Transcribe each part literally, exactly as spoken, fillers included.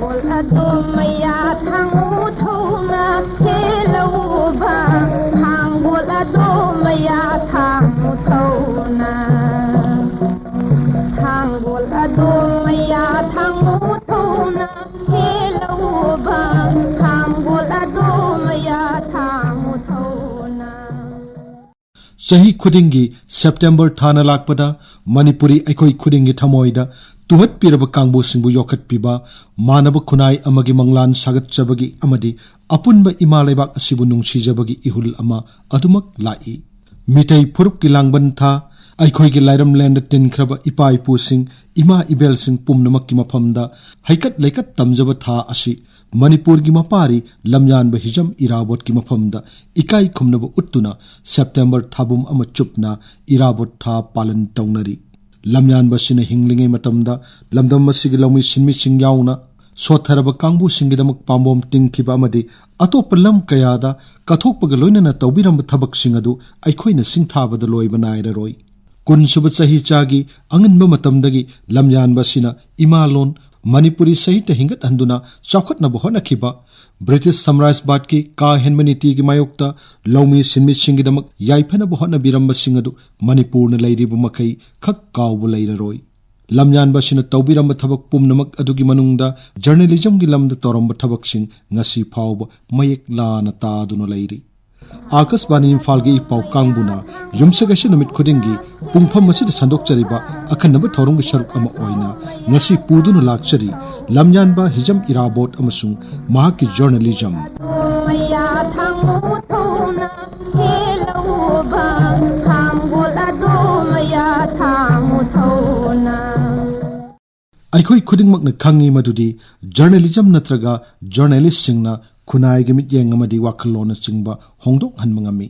ꯊꯥꯡꯒꯣꯜ ꯑꯗꯣꯝ ꯃꯌꯥ ꯊꯥꯡꯉꯨ ꯊꯧꯅ ꯍꯦꯜꯂꯧꯕ, ꯊꯥꯡꯒꯣꯜ ꯑꯗꯣꯝ ꯃꯌꯥ ꯊꯥꯡꯉꯨ ꯊꯧꯅ, ꯊꯥꯡꯒꯣꯜ ꯑꯗꯣꯝ ꯃꯌꯥ ꯊꯥꯡꯉꯨ ꯊꯧꯅ ꯍꯦꯜꯂꯧꯕ, ꯊꯥꯡꯒꯣꯜ ꯑꯗꯣꯝ ꯃꯌꯥ ꯊꯥꯡꯉꯨ ꯊꯧꯅ꯫ ꯆꯍꯤ ꯈꯨꯗꯤꯡꯒꯤ ꯁꯦꯞꯇꯦꯝꯕꯔ ꯊꯥꯅ ꯂꯥꯛꯄꯗ ꯃꯅꯤꯄꯨꯔꯤ ꯑꯩꯈꯣꯏ ꯈꯨꯗꯤꯡꯒꯤ ꯊꯃꯣꯏꯗ ꯇꯨꯍꯠꯄꯤꯔꯕ ꯀꯥꯡꯕꯨꯁꯤꯡꯕꯨ ꯌꯣꯛꯈꯠꯄꯤꯕ, ꯃꯥꯟꯅꯕ ꯈꯨꯟꯅꯥꯏ ꯑꯃꯒꯤ ꯃꯪꯂꯥꯟ ꯁꯥꯒꯠꯆꯕꯒꯤ ꯑꯃꯗꯤ ꯑꯄꯨꯟꯕ ꯏꯃꯥ ꯂꯩꯕꯥꯛ ꯑꯁꯤꯕꯨ ꯅꯨꯡꯁꯤꯖꯕꯒꯤ ꯏꯍꯨꯜ ꯑꯃ ꯑꯗꯨꯃꯛ ꯂꯥꯛꯏ꯫ ꯃꯤꯇꯩ ꯐꯨꯔꯨꯞꯀꯤ ꯂꯥꯡꯕꯟ ꯊꯥ, ꯑꯩꯈꯣꯏꯒꯤ ꯂꯥꯏꯔꯝꯂꯦꯟꯗ ꯇꯤꯟꯈ꯭ꯔꯕ ꯏꯄꯥ ꯏꯄꯨꯁꯤꯡ, ꯏꯃꯥ ꯏꯕꯦꯜꯁꯤꯡ ꯄꯨꯝꯅꯃꯛꯀꯤ ꯃꯐꯝꯗ ꯍꯩꯀꯠ ꯂꯩꯀꯠ ꯇꯝꯖꯕ ꯊꯥ ꯑꯁꯤ ꯃꯅꯤꯄꯨꯔꯒꯤ ꯃꯄꯥꯔꯤ ꯂꯝꯌꯥꯟꯕ ꯍꯤꯖꯝ ꯏꯔꯥꯕꯣꯠꯀꯤ ꯃꯐꯝꯗ ꯏꯀꯥꯏ ꯈꯨꯝꯅꯕ ꯎꯠꯇꯨꯅ ꯁꯦꯞꯇꯦꯝꯕꯔ ꯊꯥꯕꯨꯝ ꯑꯃ ꯆꯨꯞꯅ ꯏꯔꯥꯕꯣꯠ ꯊꯥ ꯄꯥꯂꯟ ꯇꯧꯅꯔꯤ꯫ ꯂꯝꯌꯥꯟꯕꯁꯤꯅ ꯍꯤꯡꯂꯤꯉꯩ ꯃꯇꯝꯗ ꯂꯝꯗꯝ ꯑꯁꯤꯒꯤ ꯂꯧꯃꯤ ꯁꯤꯟꯃꯤꯁꯤꯡ ꯌꯥꯎꯅ ꯁꯣꯠꯊꯔꯕ ꯀꯥꯡꯕꯨꯁꯤꯡꯒꯤꯗꯃꯛ ꯄꯥꯝꯕꯣꯝ ꯇꯤꯡꯈꯤꯕ ꯑꯃꯗꯤ ꯑꯇꯣꯞꯄ ꯂꯝ ꯀꯌꯥꯗ ꯀꯠꯊꯣꯛꯄꯒ ꯂꯣꯏꯅꯅ ꯇꯧꯕꯤꯔꯝꯕ ꯊꯕꯛꯁꯤꯡ ꯑꯗꯨ ꯑꯩꯈꯣꯏꯅ ꯁꯤꯡꯊꯥꯕꯗ ꯂꯣꯏꯕ ꯅꯥꯏꯔꯔꯣꯏ꯫ ꯀꯨꯟꯁꯨꯕ ꯆꯍꯤꯆꯥꯒꯤ ꯑꯉꯟꯕ ꯃꯇꯝꯗꯒꯤ ꯂꯝꯌꯥꯟꯕ ꯑꯁꯤꯅ ꯏꯃꯥ ꯂꯣꯟ ꯃꯅꯤꯄꯨꯔꯤ ꯁꯥꯍꯤꯇ꯭ꯌ ꯍꯤꯡꯒꯠꯍꯟꯗꯨꯅ ꯆꯥꯎꯈꯠꯅꯕ ꯍꯣꯠꯅꯈꯤꯕ, ꯕ꯭ꯔꯤꯇꯤꯁ ꯁꯥꯝꯔꯥꯖꯕꯥꯗꯀꯤ ꯀꯥ ꯍꯦꯟꯕ ꯅꯤꯇꯤꯒꯤ ꯃꯥꯌꯣꯛꯇ ꯂꯧꯃꯤ ꯁꯤꯟꯃꯤꯁꯤꯡꯒꯤꯗꯃꯛ ꯌꯥꯏꯐꯅꯕ ꯍꯣꯠꯅꯕꯤꯔꯝꯕꯁꯤꯡ ꯑꯗꯨ ꯃꯅꯤꯄꯨꯔꯅ ꯂꯩꯔꯤꯕ ꯃꯈꯩ ꯈꯛ ꯀꯥꯎꯕ ꯂꯩꯔꯔꯣꯏ꯫ ꯂꯝꯌꯥꯟꯕ ꯑꯁꯤꯅ ꯇꯧꯕꯤꯔꯝꯕ ꯊꯕꯛ ꯄꯨꯝꯅꯃꯛ ꯑꯗꯨꯒꯤ ꯃꯅꯨꯡꯗ ꯖꯔꯅꯦꯂꯤꯖꯝꯒꯤ ꯂꯝꯗ ꯇꯧꯔꯝꯕ ꯊꯕꯛꯁꯤꯡ ꯉꯁꯤ ꯐꯥꯎꯕ ꯃꯌꯦꯛ ꯂꯥꯅ ꯇꯥꯗꯨꯅ ꯂꯩꯔꯤ꯫ ꯑꯥꯀꯥꯁꯕꯥꯅꯤ ꯏꯝꯐꯥꯜꯒꯤ ꯏ ꯄꯥꯎ ꯀꯥꯡꯕꯨꯅ ꯌꯨꯝꯁꯀꯩꯁ ꯅꯨꯃꯤꯠ ꯈꯨꯗꯤꯡꯒꯤ ꯄꯨꯡꯐꯝ ꯑꯁꯤꯗ ꯁꯟꯗꯣꯛꯆꯔꯤꯕ ꯑꯈꯟꯅꯕ ꯊꯧꯔꯝꯒꯤ ꯁꯔꯨꯛ ꯑꯃ ꯑꯣꯏꯅ ꯉꯁꯤ ꯄꯨꯗꯨꯅ ꯂꯥꯛꯆꯔꯤ ꯂꯝꯌꯥꯟꯕ ꯍꯤꯖꯝ ꯏꯔꯥꯕꯣꯠ ꯑꯃꯁꯨꯡ ꯃꯍꯥꯛꯀꯤ ꯖꯔꯅꯦꯂꯤꯖꯝ꯫ ꯃꯌꯥ ꯊꯥꯡꯉꯨ ꯊꯧꯅ ꯍꯦꯜꯂꯧꯕ, ꯊꯥꯡꯒꯣꯜ ꯑꯗꯨ ꯃꯌꯥ ꯊꯥꯡꯉꯨ ꯊꯧꯅ꯫ ꯑꯩꯈꯣꯏ ꯈꯨꯗꯤꯡꯃꯛꯅ ꯈꯪꯏ ꯃꯗꯨꯗꯤ ꯖꯔꯅꯦꯂꯤꯖꯝ ꯅꯠꯇ꯭ꯔꯒ ꯖꯔꯅꯦꯂꯤꯁꯁꯤꯡꯅ ꯈꯨꯟꯅꯥꯏꯒꯤ ꯃꯤꯠꯌꯦꯡ ꯑꯃꯗꯤ ꯋꯥꯈꯜꯂꯣꯟꯅꯆꯤꯡꯕ ꯍꯣꯡꯗꯣꯛꯍꯟꯕ ꯉꯝꯃꯤ꯫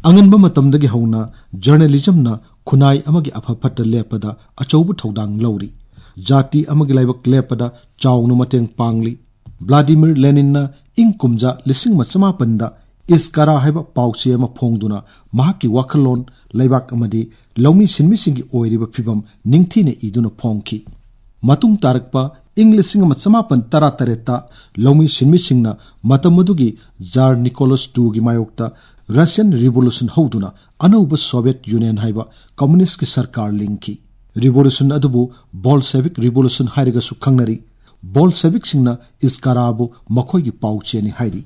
ꯑꯉꯟꯕ ꯃꯇꯝꯗꯒꯤ ꯍꯧꯅ ꯖꯔꯅꯦꯂꯤꯖꯝꯅ ꯈꯨꯟꯅꯥꯏ ꯑꯃꯒꯤ ꯑꯐ ꯐꯠꯇ ꯂꯦꯞꯄꯗ ꯑꯆꯧꯕ ꯊꯧꯗꯥꯡ ꯂꯧꯔꯤ꯫ ꯖꯥꯇꯤ ꯑꯃꯒꯤ ꯂꯥꯏꯕꯛ ꯂꯦꯞꯄꯗ ꯆꯥꯎꯅ ꯃꯇꯦꯡ ꯄꯥꯡꯂꯤ꯫ ꯚ꯭ꯂꯥꯗꯤꯃꯤꯔ ꯂꯦꯅꯤꯟꯅ ꯏꯪ ꯀꯨꯝꯖꯥ ꯂꯤꯁꯤꯡ ꯑꯃ ꯆꯃꯥꯄꯟꯗ ꯏꯁꯀꯥꯔꯥ ꯍꯥꯏꯕ ꯄꯥꯎꯆꯦ ꯑꯃ ꯐꯣꯡꯗꯨꯅ ꯃꯍꯥꯛꯀꯤ ꯋꯥꯈꯜꯂꯣꯟ, ꯂꯩꯕꯥꯛ ꯑꯃꯗꯤ ꯂꯧꯃꯤ ꯁꯤꯟꯃꯤꯁꯤꯡꯒꯤ ꯑꯣꯏꯔꯤꯕ ꯐꯤꯚꯝ ꯅꯤꯡꯊꯤꯅ ꯏꯗꯨꯅ ꯐꯣꯡꯈꯤ꯫ ꯃꯇꯨꯡ ꯇꯥꯔꯛꯄ ꯏꯪ ꯂꯤꯁꯤꯡ ꯑꯃ ꯆꯃꯥꯄꯟ ꯇꯔꯥ ꯇꯔꯦꯠꯇ ꯂꯧꯃꯤ ꯁꯤꯟꯃꯤꯁꯤꯡꯅ ꯃꯇꯝ ꯑꯗꯨꯒꯤ ꯖꯥꯔ ꯅꯤꯀꯣꯂꯁ ꯇꯨꯒꯤ ꯃꯥꯌꯣꯛꯇ ꯔꯁꯤꯌꯟ ꯔꯤꯚꯣꯂꯨꯁꯟ ꯍꯧꯗꯨꯅ ꯑꯅꯧꯕ ꯁꯣꯚꯤꯌꯦꯠ ꯌꯨꯅꯤꯌꯟ ꯍꯥꯏꯕ ꯀꯝꯃꯨꯅꯤꯁ꯭ꯠꯀꯤ ꯁꯔꯀꯥꯔ ꯂꯤꯡꯈꯤ꯫ ꯔꯤꯚꯣꯂꯨꯁꯟ ꯑꯗꯨꯕꯨ ꯕꯣꯜꯁꯦꯚꯤꯛ ꯔꯤꯚꯣꯂꯨꯁꯟ ꯍꯥꯏꯔꯒꯁꯨ ꯈꯪꯅꯔꯤ꯫ ꯕꯣꯜꯁꯦꯚꯤꯛꯁꯤꯡꯅ ꯏꯁꯀꯥꯔꯥꯕꯨ ꯃꯈꯣꯏꯒꯤ ꯄꯥꯎꯆꯦꯅꯤ ꯍꯥꯏꯔꯤ꯫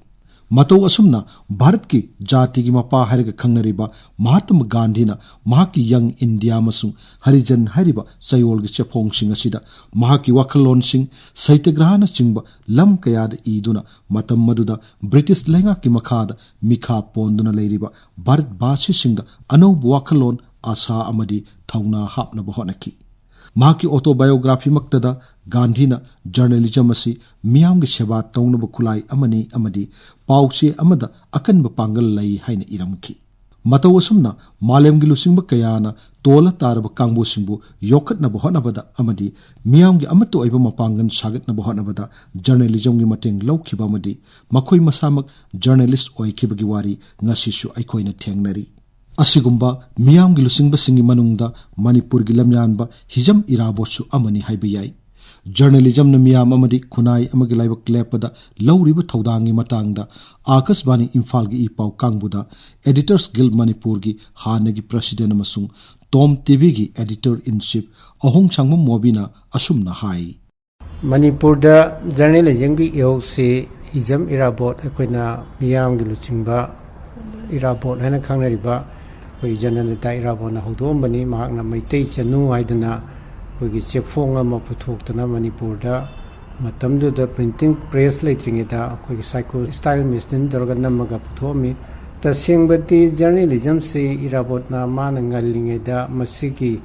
ꯃꯇꯧ ꯑꯁꯨꯝꯅ ꯚꯥꯔꯠꯀꯤ ꯖꯥꯇꯤꯒꯤ ꯃꯄꯥ ꯍꯥꯏꯔꯒ ꯈꯪꯅꯔꯤꯕ ꯃꯍꯥꯇꯃ ꯒꯥꯟꯙꯤꯅ ꯃꯍꯥꯛꯀꯤ ꯌꯪ ꯏꯟꯗꯤꯌꯥ ꯑꯃꯁꯨꯡ ꯍꯔꯤꯖꯟ ꯍꯥꯏꯔꯤꯕ ꯆꯌꯣꯜꯒꯤ ꯆꯦꯐꯣꯡꯁꯤꯡ ꯑꯁꯤꯗ ꯃꯍꯥꯛꯀꯤ ꯋꯥꯈꯜꯂꯣꯟꯁꯤꯡ, ꯁꯩꯇꯒ꯭ꯔꯍꯅꯆꯤꯡꯕ ꯂꯝ ꯀꯌꯥꯗ ꯏꯗꯨꯅ ꯃꯇꯝ ꯑꯗꯨꯗ ꯕ꯭ꯔꯤꯇꯤꯁ ꯂꯩꯉꯥꯛꯀꯤ ꯃꯈꯥꯗ ꯃꯤꯈꯥ ꯄꯣꯟꯗꯨꯅ ꯂꯩꯔꯤꯕ ꯚꯥꯔꯠꯚꯥꯁꯤꯁꯤꯡꯗ ꯑꯅꯧꯕ ꯋꯥꯈꯜꯂꯣꯟ, ꯑꯥꯁꯥ ꯑꯃꯗꯤ ꯊꯧꯅꯥ ꯍꯥꯞꯅꯕ ꯍꯣꯠꯅꯈꯤ꯫ ꯃꯍꯥꯛꯀꯤ autobiographyꯃꯛꯇꯗ ꯒꯥꯟꯙꯤꯅ ꯖꯔꯅꯦꯂꯤꯖꯝ ꯑꯁꯤ ꯃꯤꯌꯥꯝꯒꯤ ꯁꯦꯕꯥ ꯇꯧꯅꯕ ꯈꯨꯠꯂꯥꯏ ꯑꯃꯅꯤ ꯑꯃꯗꯤ ꯄꯥꯎꯆꯦ ꯑꯃꯗ ꯑꯀꯟꯕ ꯄꯥꯡꯒꯜ ꯂꯩ ꯍꯥꯏꯅ ꯏꯔꯝꯈꯤ꯫ ꯃꯇꯧ ꯑꯁꯨꯝꯅ ꯃꯥꯂꯦꯝꯒꯤ ꯂꯨꯆꯤꯡꯕ ꯀꯌꯥꯅ ꯇꯣꯜꯂ ꯇꯥꯔꯕ ꯀꯥꯡꯕꯨꯁꯤꯡꯕꯨ ꯌꯣꯛꯈꯠꯅꯕ ꯍꯣꯠꯅꯕꯗ ꯑꯃꯗꯤ ꯃꯤꯌꯥꯝꯒꯤ ꯑꯃꯠꯇ ꯑꯣꯏꯕ ꯃꯄꯥꯡꯒꯜ ꯁꯥꯒꯠꯅꯕ ꯍꯣꯠꯅꯕꯗ ꯖꯔꯅꯦꯂꯤꯖꯝꯒꯤ ꯃꯇꯦꯡ ꯂꯧꯈꯤꯕ ꯑꯃꯗꯤ ꯃꯈꯣꯏ ꯃꯁꯥꯃꯛ ꯖꯔꯅꯦꯂꯤꯁ꯭ꯠ ꯑꯣꯏꯈꯤꯕꯒꯤ ꯋꯥꯔꯤ ꯉꯁꯤꯁꯨ ꯑꯩꯈꯣꯏꯅ ꯊꯦꯡꯅꯔꯤ꯫ ꯑꯁꯤꯒꯨꯝꯕ ꯃꯤꯌꯥꯝꯒꯤ ꯂꯨꯆꯤꯡꯕꯁꯤꯡꯒꯤ ꯃꯅꯨꯡꯗ ꯃꯅꯤꯄꯨꯔꯒꯤ ꯂꯝꯌꯥꯟꯕ ꯍꯤꯖꯝ ꯏꯔꯥꯕꯣꯠꯁꯨ ꯑꯃꯅꯤ ꯍꯥꯏꯕ ꯌꯥꯏ꯫ ꯖꯔꯅꯦꯂꯤꯖꯝꯅ ꯃꯤꯌꯥꯝ ꯑꯃꯗꯤ ꯈꯨꯟꯅꯥꯏ ꯑꯃꯒꯤ ꯂꯥꯏꯕꯛ ꯂꯦꯞꯄꯗ ꯂꯧꯔꯤꯕ ꯊꯧꯗꯥꯡꯒꯤ ꯃꯇꯥꯡꯗ ꯑꯥꯀꯥꯁꯕꯥꯅꯤ ꯏꯝꯐꯥꯜꯒꯤ ꯏ ꯄꯥꯎ ꯀꯥꯡꯕꯨꯗ Editors Guild ꯃꯅꯤꯄꯨꯔꯒꯤ ꯍꯥꯟꯅꯒꯤ president ꯑꯃꯁꯨꯡ ꯇꯣꯝ ꯇꯤꯚꯤꯒꯤ editor in chief ꯑꯍꯣꯡꯁꯥꯡꯕꯝ ꯃꯣꯕꯤꯅ ꯑꯁꯨꯝꯅ ꯍꯥꯏ꯫ ꯃꯅꯤꯄꯨꯔꯗ ꯖꯔꯅꯦꯂꯤꯖꯝꯒꯤ ꯏꯍꯧꯁꯤ ꯍꯤꯖꯝ ꯏꯔꯥꯕꯣꯠ, ꯑꯩꯈꯣꯏꯅ ꯃꯤꯌꯥꯝꯒꯤ ꯂꯨꯆꯤꯡꯕ ꯏꯔꯥꯕꯣꯠ ꯍꯥꯏꯅ ꯈꯪꯅꯔꯤꯕ ꯑꯩꯈꯣꯏ ꯖꯅꯅꯦꯇꯥ ꯏꯔꯥꯕꯣꯠꯅ ꯍꯧꯗꯣꯛꯑꯝꯕꯅꯤ꯫ ꯃꯍꯥꯛꯅ ꯃꯩꯇꯩ ꯆꯅꯨ ꯍꯥꯏꯗꯅ ꯑꯩꯈꯣꯏꯒꯤ ꯆꯦꯐꯣꯡ ꯑꯃ ꯄꯨꯊꯣꯛꯇꯨꯅ ꯃꯅꯤꯄꯨꯔꯗ ꯃꯇꯝꯗꯨꯗ printing press ꯂꯩꯇ꯭ꯔꯤꯉꯩꯗ ꯑꯩꯈꯣꯏꯒꯤ cyclostyle machine ꯇꯧꯔꯒ ꯅꯝꯃꯒ ꯄꯨꯊꯣꯛꯑꯝꯃꯤ꯫ ꯇꯁꯦꯡꯕꯗꯤ ꯖꯔꯅꯦꯂꯤꯖꯝꯁꯤ ꯏꯔꯥꯕꯣꯠꯅ ꯃꯥꯅ ꯉꯜꯂꯤꯉꯩꯗ ꯃꯁꯤꯒꯤ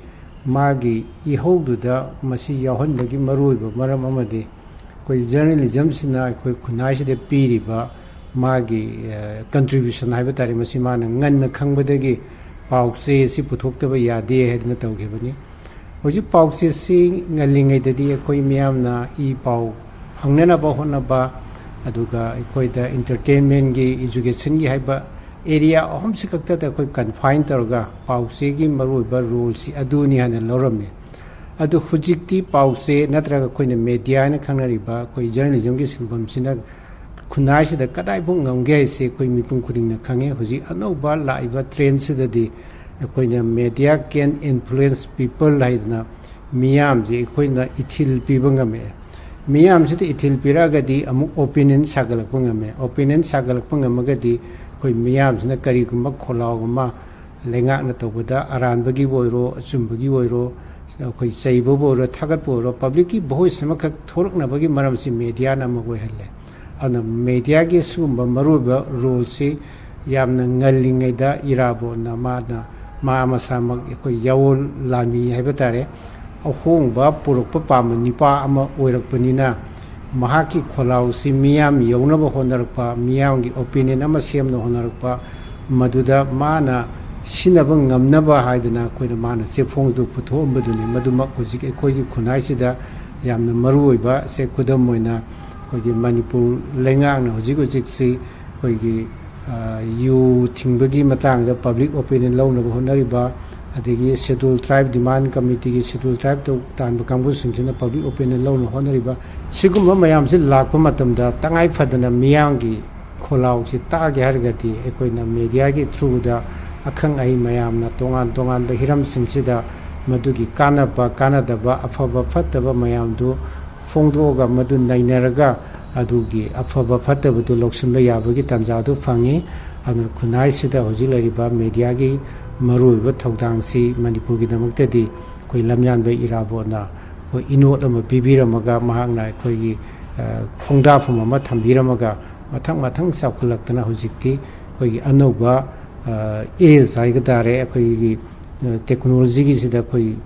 ꯃꯥꯒꯤ ꯏꯍꯧꯗꯨꯗ ꯃꯁꯤ ꯌꯥꯎꯍꯟꯕꯒꯤ ꯃꯔꯨꯑꯣꯏꯕ ꯃꯔꯝ ꯑꯃꯗꯤ ꯑꯩꯈꯣꯏ ꯖꯔꯅꯦꯂꯤꯖꯝꯁꯤꯅ ꯑꯩꯈꯣꯏ ꯈꯨꯟꯅꯥꯏꯁꯤꯗ ꯄꯤꯔꯤꯕ ꯃꯥꯒꯤ, ꯑ, contribution ꯍꯥꯏꯕ ꯇꯥꯔꯦ, ꯃꯁꯤ ꯃꯥꯅ ꯉꯟꯅ ꯈꯪꯕꯗꯒꯤ ꯄꯥꯎ ꯆꯦ ꯑꯁꯤ ꯄꯨꯊꯣꯛꯇꯕ ꯌꯥꯗꯦ ꯍꯥꯏꯗꯨꯅ ꯇꯧꯈꯤꯕꯅꯤ꯫ ꯍꯧꯖꯤꯛ ꯄꯥꯎ ꯆꯦꯁꯤ ꯉꯜꯂꯤꯉꯩꯗꯗꯤ ꯑꯩꯈꯣꯏ ꯃꯤꯌꯥꯝꯅ ꯏ ꯄꯥꯎ ꯐꯪꯅꯅꯕ ꯍꯣꯠꯅꯕ, ꯑꯗꯨꯒ ꯑꯩꯈꯣꯏꯗ entertainmentꯒꯤ, educationꯒꯤ ꯍꯥꯏꯕ area ꯑꯍꯨꯝꯁꯤ ꯈꯛꯇꯗ ꯑꯩꯈꯣꯏ confine ꯇꯧꯔꯒ ꯄꯥꯎ ꯆꯦꯒꯤ ꯃꯔꯨꯑꯣꯏꯕ roleꯁꯤ ꯑꯗꯨꯅꯤ ꯍꯥꯏꯅ ꯂꯧꯔꯝꯃꯤ꯫ ꯑꯗꯨ ꯍꯧꯖꯤꯛꯇꯤ ꯄꯥꯎ ꯆꯦ ꯅꯠꯇ꯭ꯔꯒ ꯑꯩꯈꯣꯏꯅ ꯃꯦꯗꯤꯌꯥ ꯍꯥꯏꯅ ꯈꯪꯅꯔꯤꯕ ꯑꯩꯈꯣꯏ ꯖꯔꯅꯦꯂꯤꯖꯝꯒꯤ ꯁꯤꯟꯐꯝꯁꯤꯅ ꯈꯨꯟꯅꯥꯏꯁꯤꯗ ꯀꯗꯥꯏꯐꯥꯎ ꯉꯝꯒꯦ ꯍꯥꯏꯁꯦ ꯑꯩꯈꯣꯏ ꯃꯤꯄꯨꯝ ꯈꯨꯗꯤꯡꯅ ꯈꯪꯉꯦ꯫ ꯍꯧꯖꯤꯛ ꯑꯅꯧꯕ ꯂꯥꯛꯏꯕ ꯇ꯭ꯔꯦꯟꯁꯤꯗꯗꯤ ꯑꯩꯈꯣꯏꯅ media can influence people ꯍꯥꯏꯗꯅ ꯃꯤꯌꯥꯝꯁꯦ ꯑꯩꯈꯣꯏꯅ ꯏꯊꯤꯜ ꯄꯤꯕ ꯉꯝꯃꯛꯑꯦ꯫ ꯃꯤꯌꯥꯝꯁꯤꯗ ꯏꯊꯤꯜ ꯄꯤꯔꯛꯑꯒꯗꯤ ꯑꯃꯨꯛ opinion ꯁꯥꯒꯠꯂꯛꯄ ꯉꯝꯃꯦ꯫ Opinion ꯁꯥꯒꯠꯂꯛꯄ ꯉꯝꯃꯒꯗꯤ ꯑꯩꯈꯣꯏ ꯃꯤꯌꯥꯝꯁꯤꯅ ꯀꯔꯤꯒꯨꯝꯕ ꯈꯣꯜꯂꯥꯎ ꯑꯃ ꯂꯩꯉꯥꯛꯅ ꯇꯧꯕꯗ ꯑꯔꯥꯟꯕꯒꯤ ꯑꯣꯏꯔꯣ, ꯑꯆꯨꯝꯕꯒꯤ ꯑꯣꯏꯔꯣ, ꯑꯩꯈꯣꯏ ꯆꯩꯕꯕꯨ ꯑꯣꯏꯔꯣ, ꯊꯥꯒꯠꯄ ꯑꯣꯏꯔꯣ, publicꯀꯤ voice ꯑꯃꯈꯛ ꯊꯣꯛꯂꯛꯅꯕꯒꯤ ꯃꯔꯝꯁꯤ ꯃꯦꯗꯤꯌꯥꯅ ꯑꯃ ꯑꯣꯏꯍꯜꯂꯦ꯫ ꯑꯗꯨꯅ ꯃꯦꯗꯤꯌꯥꯒꯤ ꯁꯤꯒꯨꯝꯕ ꯃꯔꯨꯑꯣꯏꯕ roleꯁꯤ ꯌꯥꯝꯅ ꯉꯜꯂꯤꯉꯩꯗ ꯏꯔꯥꯕꯣꯠꯅ ꯃꯥꯅ, ꯃꯥ ꯃꯁꯥꯃꯛ ꯑꯩꯈꯣꯏ ꯌꯥꯑꯣꯜ ꯂꯥꯟꯃꯤ ꯍꯥꯏꯕ ꯇꯥꯔꯦ, ꯑꯍꯣꯡꯕ ꯄꯨꯔꯛꯄ ꯄꯥꯝꯕ ꯅꯤꯄꯥ ꯑꯃ ꯑꯣꯏꯔꯛꯄꯅꯤꯅ, ꯃꯍꯥꯛꯀꯤ ꯈꯣꯜꯂꯥꯎꯁꯤ ꯃꯤꯌꯥꯝ ꯌꯧꯅꯕ ꯍꯣꯠꯅꯔꯛꯄ, ꯃꯤꯌꯥꯝꯒꯤ opinion ꯑꯃ ꯁꯦꯝꯅꯕ ꯍꯣꯠꯅꯔꯛꯄ, ꯃꯗꯨꯗ ꯃꯥꯅ ꯁꯤꯟꯅꯕ ꯉꯝꯅꯕ ꯍꯥꯏꯗꯅ ꯑꯩꯈꯣꯏꯅ ꯃꯥꯅ ꯆꯦꯐꯣꯡꯗꯨ ꯄꯨꯊꯣꯛꯑꯝꯕꯗꯨꯅꯤ꯫ ꯃꯗꯨꯃꯛ ꯍꯧꯖꯤꯛ ꯑꯩꯈꯣꯏꯒꯤ ꯈꯨꯟꯅꯥꯏꯁꯤꯗ ꯌꯥꯝꯅ ꯃꯔꯨ ꯑꯣꯏꯕ꯫ ꯁꯦ, ꯈꯨꯗꯝ ꯑꯣꯏꯅ ꯑꯩꯈꯣꯏꯒꯤ ꯃꯅꯤꯄꯨꯔ ꯂꯩꯉꯥꯛꯅ ꯍꯧꯖꯤꯛ ꯍꯧꯖꯤꯛꯁꯤ ꯑꯩꯈꯣꯏꯒꯤ, ꯑ, ꯌꯨ ꯊꯤꯡꯕꯒꯤ ꯃꯇꯥꯡꯗ public opinion ꯂꯧꯅꯕ ꯍꯣꯠꯅꯔꯤꯕ, ꯑꯗꯒꯤ Scheduled Tribe Demand Committeeꯒꯤ Scheduled Tribe ꯇꯧ-, ꯇꯥꯟꯕ ꯀꯥꯡꯕꯨꯁꯤꯡꯁꯤꯅ public opinion ꯂꯧꯅꯕ ꯍꯣꯠꯅꯔꯤꯕ, ꯁꯤꯒꯨꯝꯕ ꯃꯌꯥꯝꯁꯤ ꯂꯥꯛꯄ ꯃꯇꯝꯗ ꯇꯉꯥꯏ ꯐꯗꯅ ꯃꯤꯌꯥꯝꯒꯤ ꯈꯣꯜꯂꯥꯎꯁꯤ ꯇꯥꯒꯦ ꯍꯥꯏꯔꯒꯗꯤ ꯑꯩꯈꯣꯏꯅ ꯃꯦꯗꯤꯌꯥꯒꯤ throughꯗ ꯑꯈꯪ ꯑꯍꯩ ꯃꯌꯥꯝꯅ ꯇꯣꯉꯥꯟ ꯇꯣꯉꯥꯟꯕ ꯍꯤꯔꯝꯁꯤꯡꯁꯤꯗ ꯃꯗꯨꯒꯤ ꯀꯥꯟꯅꯕ ꯀꯥꯟꯅꯗꯕ, ꯑꯐꯕ ꯐꯠꯇꯕ ꯃꯌꯥꯝꯗꯨ ꯐꯣꯡꯗꯣꯛꯑꯒ ꯃꯗꯨ ꯅꯩꯅꯔꯒ ꯑꯗꯨꯒꯤ ꯑꯐꯕ ꯐꯠꯇꯕꯗꯨ ꯂꯧꯁꯤꯟꯕ ꯌꯥꯕꯒꯤ ꯇꯥꯟꯖꯥꯗꯨ ꯐꯪꯉꯤ꯫ ꯑꯗꯨꯅ ꯈꯨꯟꯅꯥꯏꯁꯤꯗ ꯍꯧꯖꯤꯛ ꯂꯩꯔꯤꯕ ꯃꯦꯗꯤꯌꯥꯒꯤ ꯃꯔꯨꯑꯣꯏꯕ ꯊꯧꯗꯥꯡꯁꯤ ꯃꯅꯤꯄꯨꯔꯒꯤꯗꯃꯛꯇꯗꯤ ꯑꯩꯈꯣꯏ ꯂꯝꯌꯥꯟꯕ ꯏꯔꯥꯕꯣꯠꯅ ꯑꯩꯈꯣꯏ ꯏꯅꯣꯠ ꯑꯃ ꯄꯤꯕꯤꯔꯝꯃꯒ ꯃꯍꯥꯛꯅ ꯑꯩꯈꯣꯏꯒꯤ, ꯑ, ꯈꯣꯡꯗꯥꯐꯝ ꯑꯃ ꯊꯝꯕꯤꯔꯝꯃꯒ ꯃꯊꯪ ꯃꯊꯪ ꯆꯥꯎꯈꯠꯂꯛꯇꯅ ꯍꯧꯖꯤꯛꯇꯤ ꯑꯩꯈꯣꯏꯒꯤ ꯑꯅꯧꯕ, ꯑ, age ꯍꯥꯏꯒ ꯇꯥꯔꯦ, ꯑꯩꯈꯣꯏꯒꯤ, ꯑ, technologyꯒꯤꯁꯤꯗ ꯑꯩꯈꯣꯏ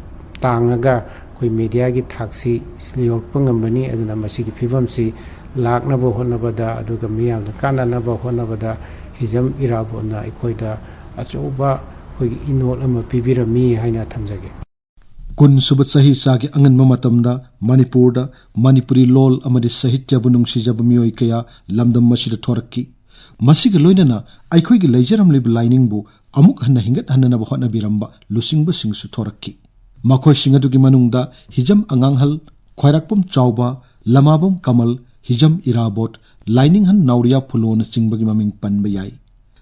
ꯇꯥꯡꯉꯒ ꯑꯩꯈꯣꯏ ꯃꯦꯗꯤꯌꯥꯒꯤ ꯊꯥꯛꯁꯤ ꯌꯧꯔꯛꯄ ꯉꯝꯕꯅꯤ꯫ ꯑꯗꯨꯅ ꯃꯁꯤꯒꯤ ꯐꯤꯕꯝꯁꯤ ꯂꯥꯛꯅꯕ ꯍꯣꯠꯅꯕꯗ ꯑꯗꯨꯒ ꯃꯤꯌꯥꯝꯗ ꯀꯥꯟꯅꯅꯕ ꯍꯣꯠꯅꯕꯗ ꯍꯤꯖꯝ ꯏꯔꯥꯕꯣꯠꯅ ꯑꯩꯈꯣꯏꯗ ꯑꯆꯧꯕ ꯑꯩꯈꯣꯏꯒꯤ ꯏꯅꯣꯠ ꯑꯃ ꯄꯤꯕꯤꯔꯝꯃꯤ ꯍꯥꯏꯅ ꯊꯝꯖꯒꯦ꯫ ꯀꯨꯟꯁꯨꯕ ꯆꯍꯤꯆꯥꯒꯤ ꯑꯉꯟꯕ ꯃꯇꯝꯗ ꯃꯅꯤꯄꯨꯔꯗ ꯃꯅꯤꯄꯨꯔꯤ ꯂꯣꯜ ꯑꯃꯗꯤ ꯁꯥꯍꯤꯇ꯭ꯌꯕꯨ ꯅꯨꯡꯁꯤꯖꯕ ꯃꯤꯑꯣꯏ ꯀꯌꯥ ꯂꯝꯗꯝ ꯑꯁꯤꯗ ꯊꯣꯔꯛꯈꯤ꯫ ꯃꯁꯤꯒ ꯂꯣꯏꯅꯅ ꯑꯩꯈꯣꯏꯒꯤ ꯂꯩꯖꯔꯝꯂꯤꯕ ꯂꯥꯏꯅꯤꯡꯕꯨ ꯑꯃꯨꯛ ꯍꯟꯅ ꯍꯤꯡꯒꯠꯍꯟꯅꯅꯕ ꯍꯣꯠꯅꯕꯤꯔꯝꯕ ꯂꯨꯆꯤꯡꯕꯁꯤꯡꯁꯨ ꯊꯣꯔꯛꯈꯤ꯫ ꯃꯈꯣꯏꯁꯤꯡ ꯑꯗꯨꯒꯤ ꯃꯅꯨꯡꯗ ꯍꯤꯖꯝ ꯑꯉꯥꯡꯍꯜ, ꯈ꯭ꯋꯥꯏꯔꯥꯛꯄꯝ ꯆꯥꯎꯕ, ꯂꯃꯥꯕꯝ ꯀꯃꯜ, ꯍꯤꯖꯝ ꯏꯔꯥꯕꯣꯠ, ꯂꯥꯏꯅꯤꯡꯍꯟ ꯅꯥꯎꯔꯤꯌꯥ ꯐꯨꯂꯣꯅꯆꯤꯡꯕꯒꯤ ꯃꯃꯤꯡ ꯄꯟꯕ ꯌꯥꯏ꯫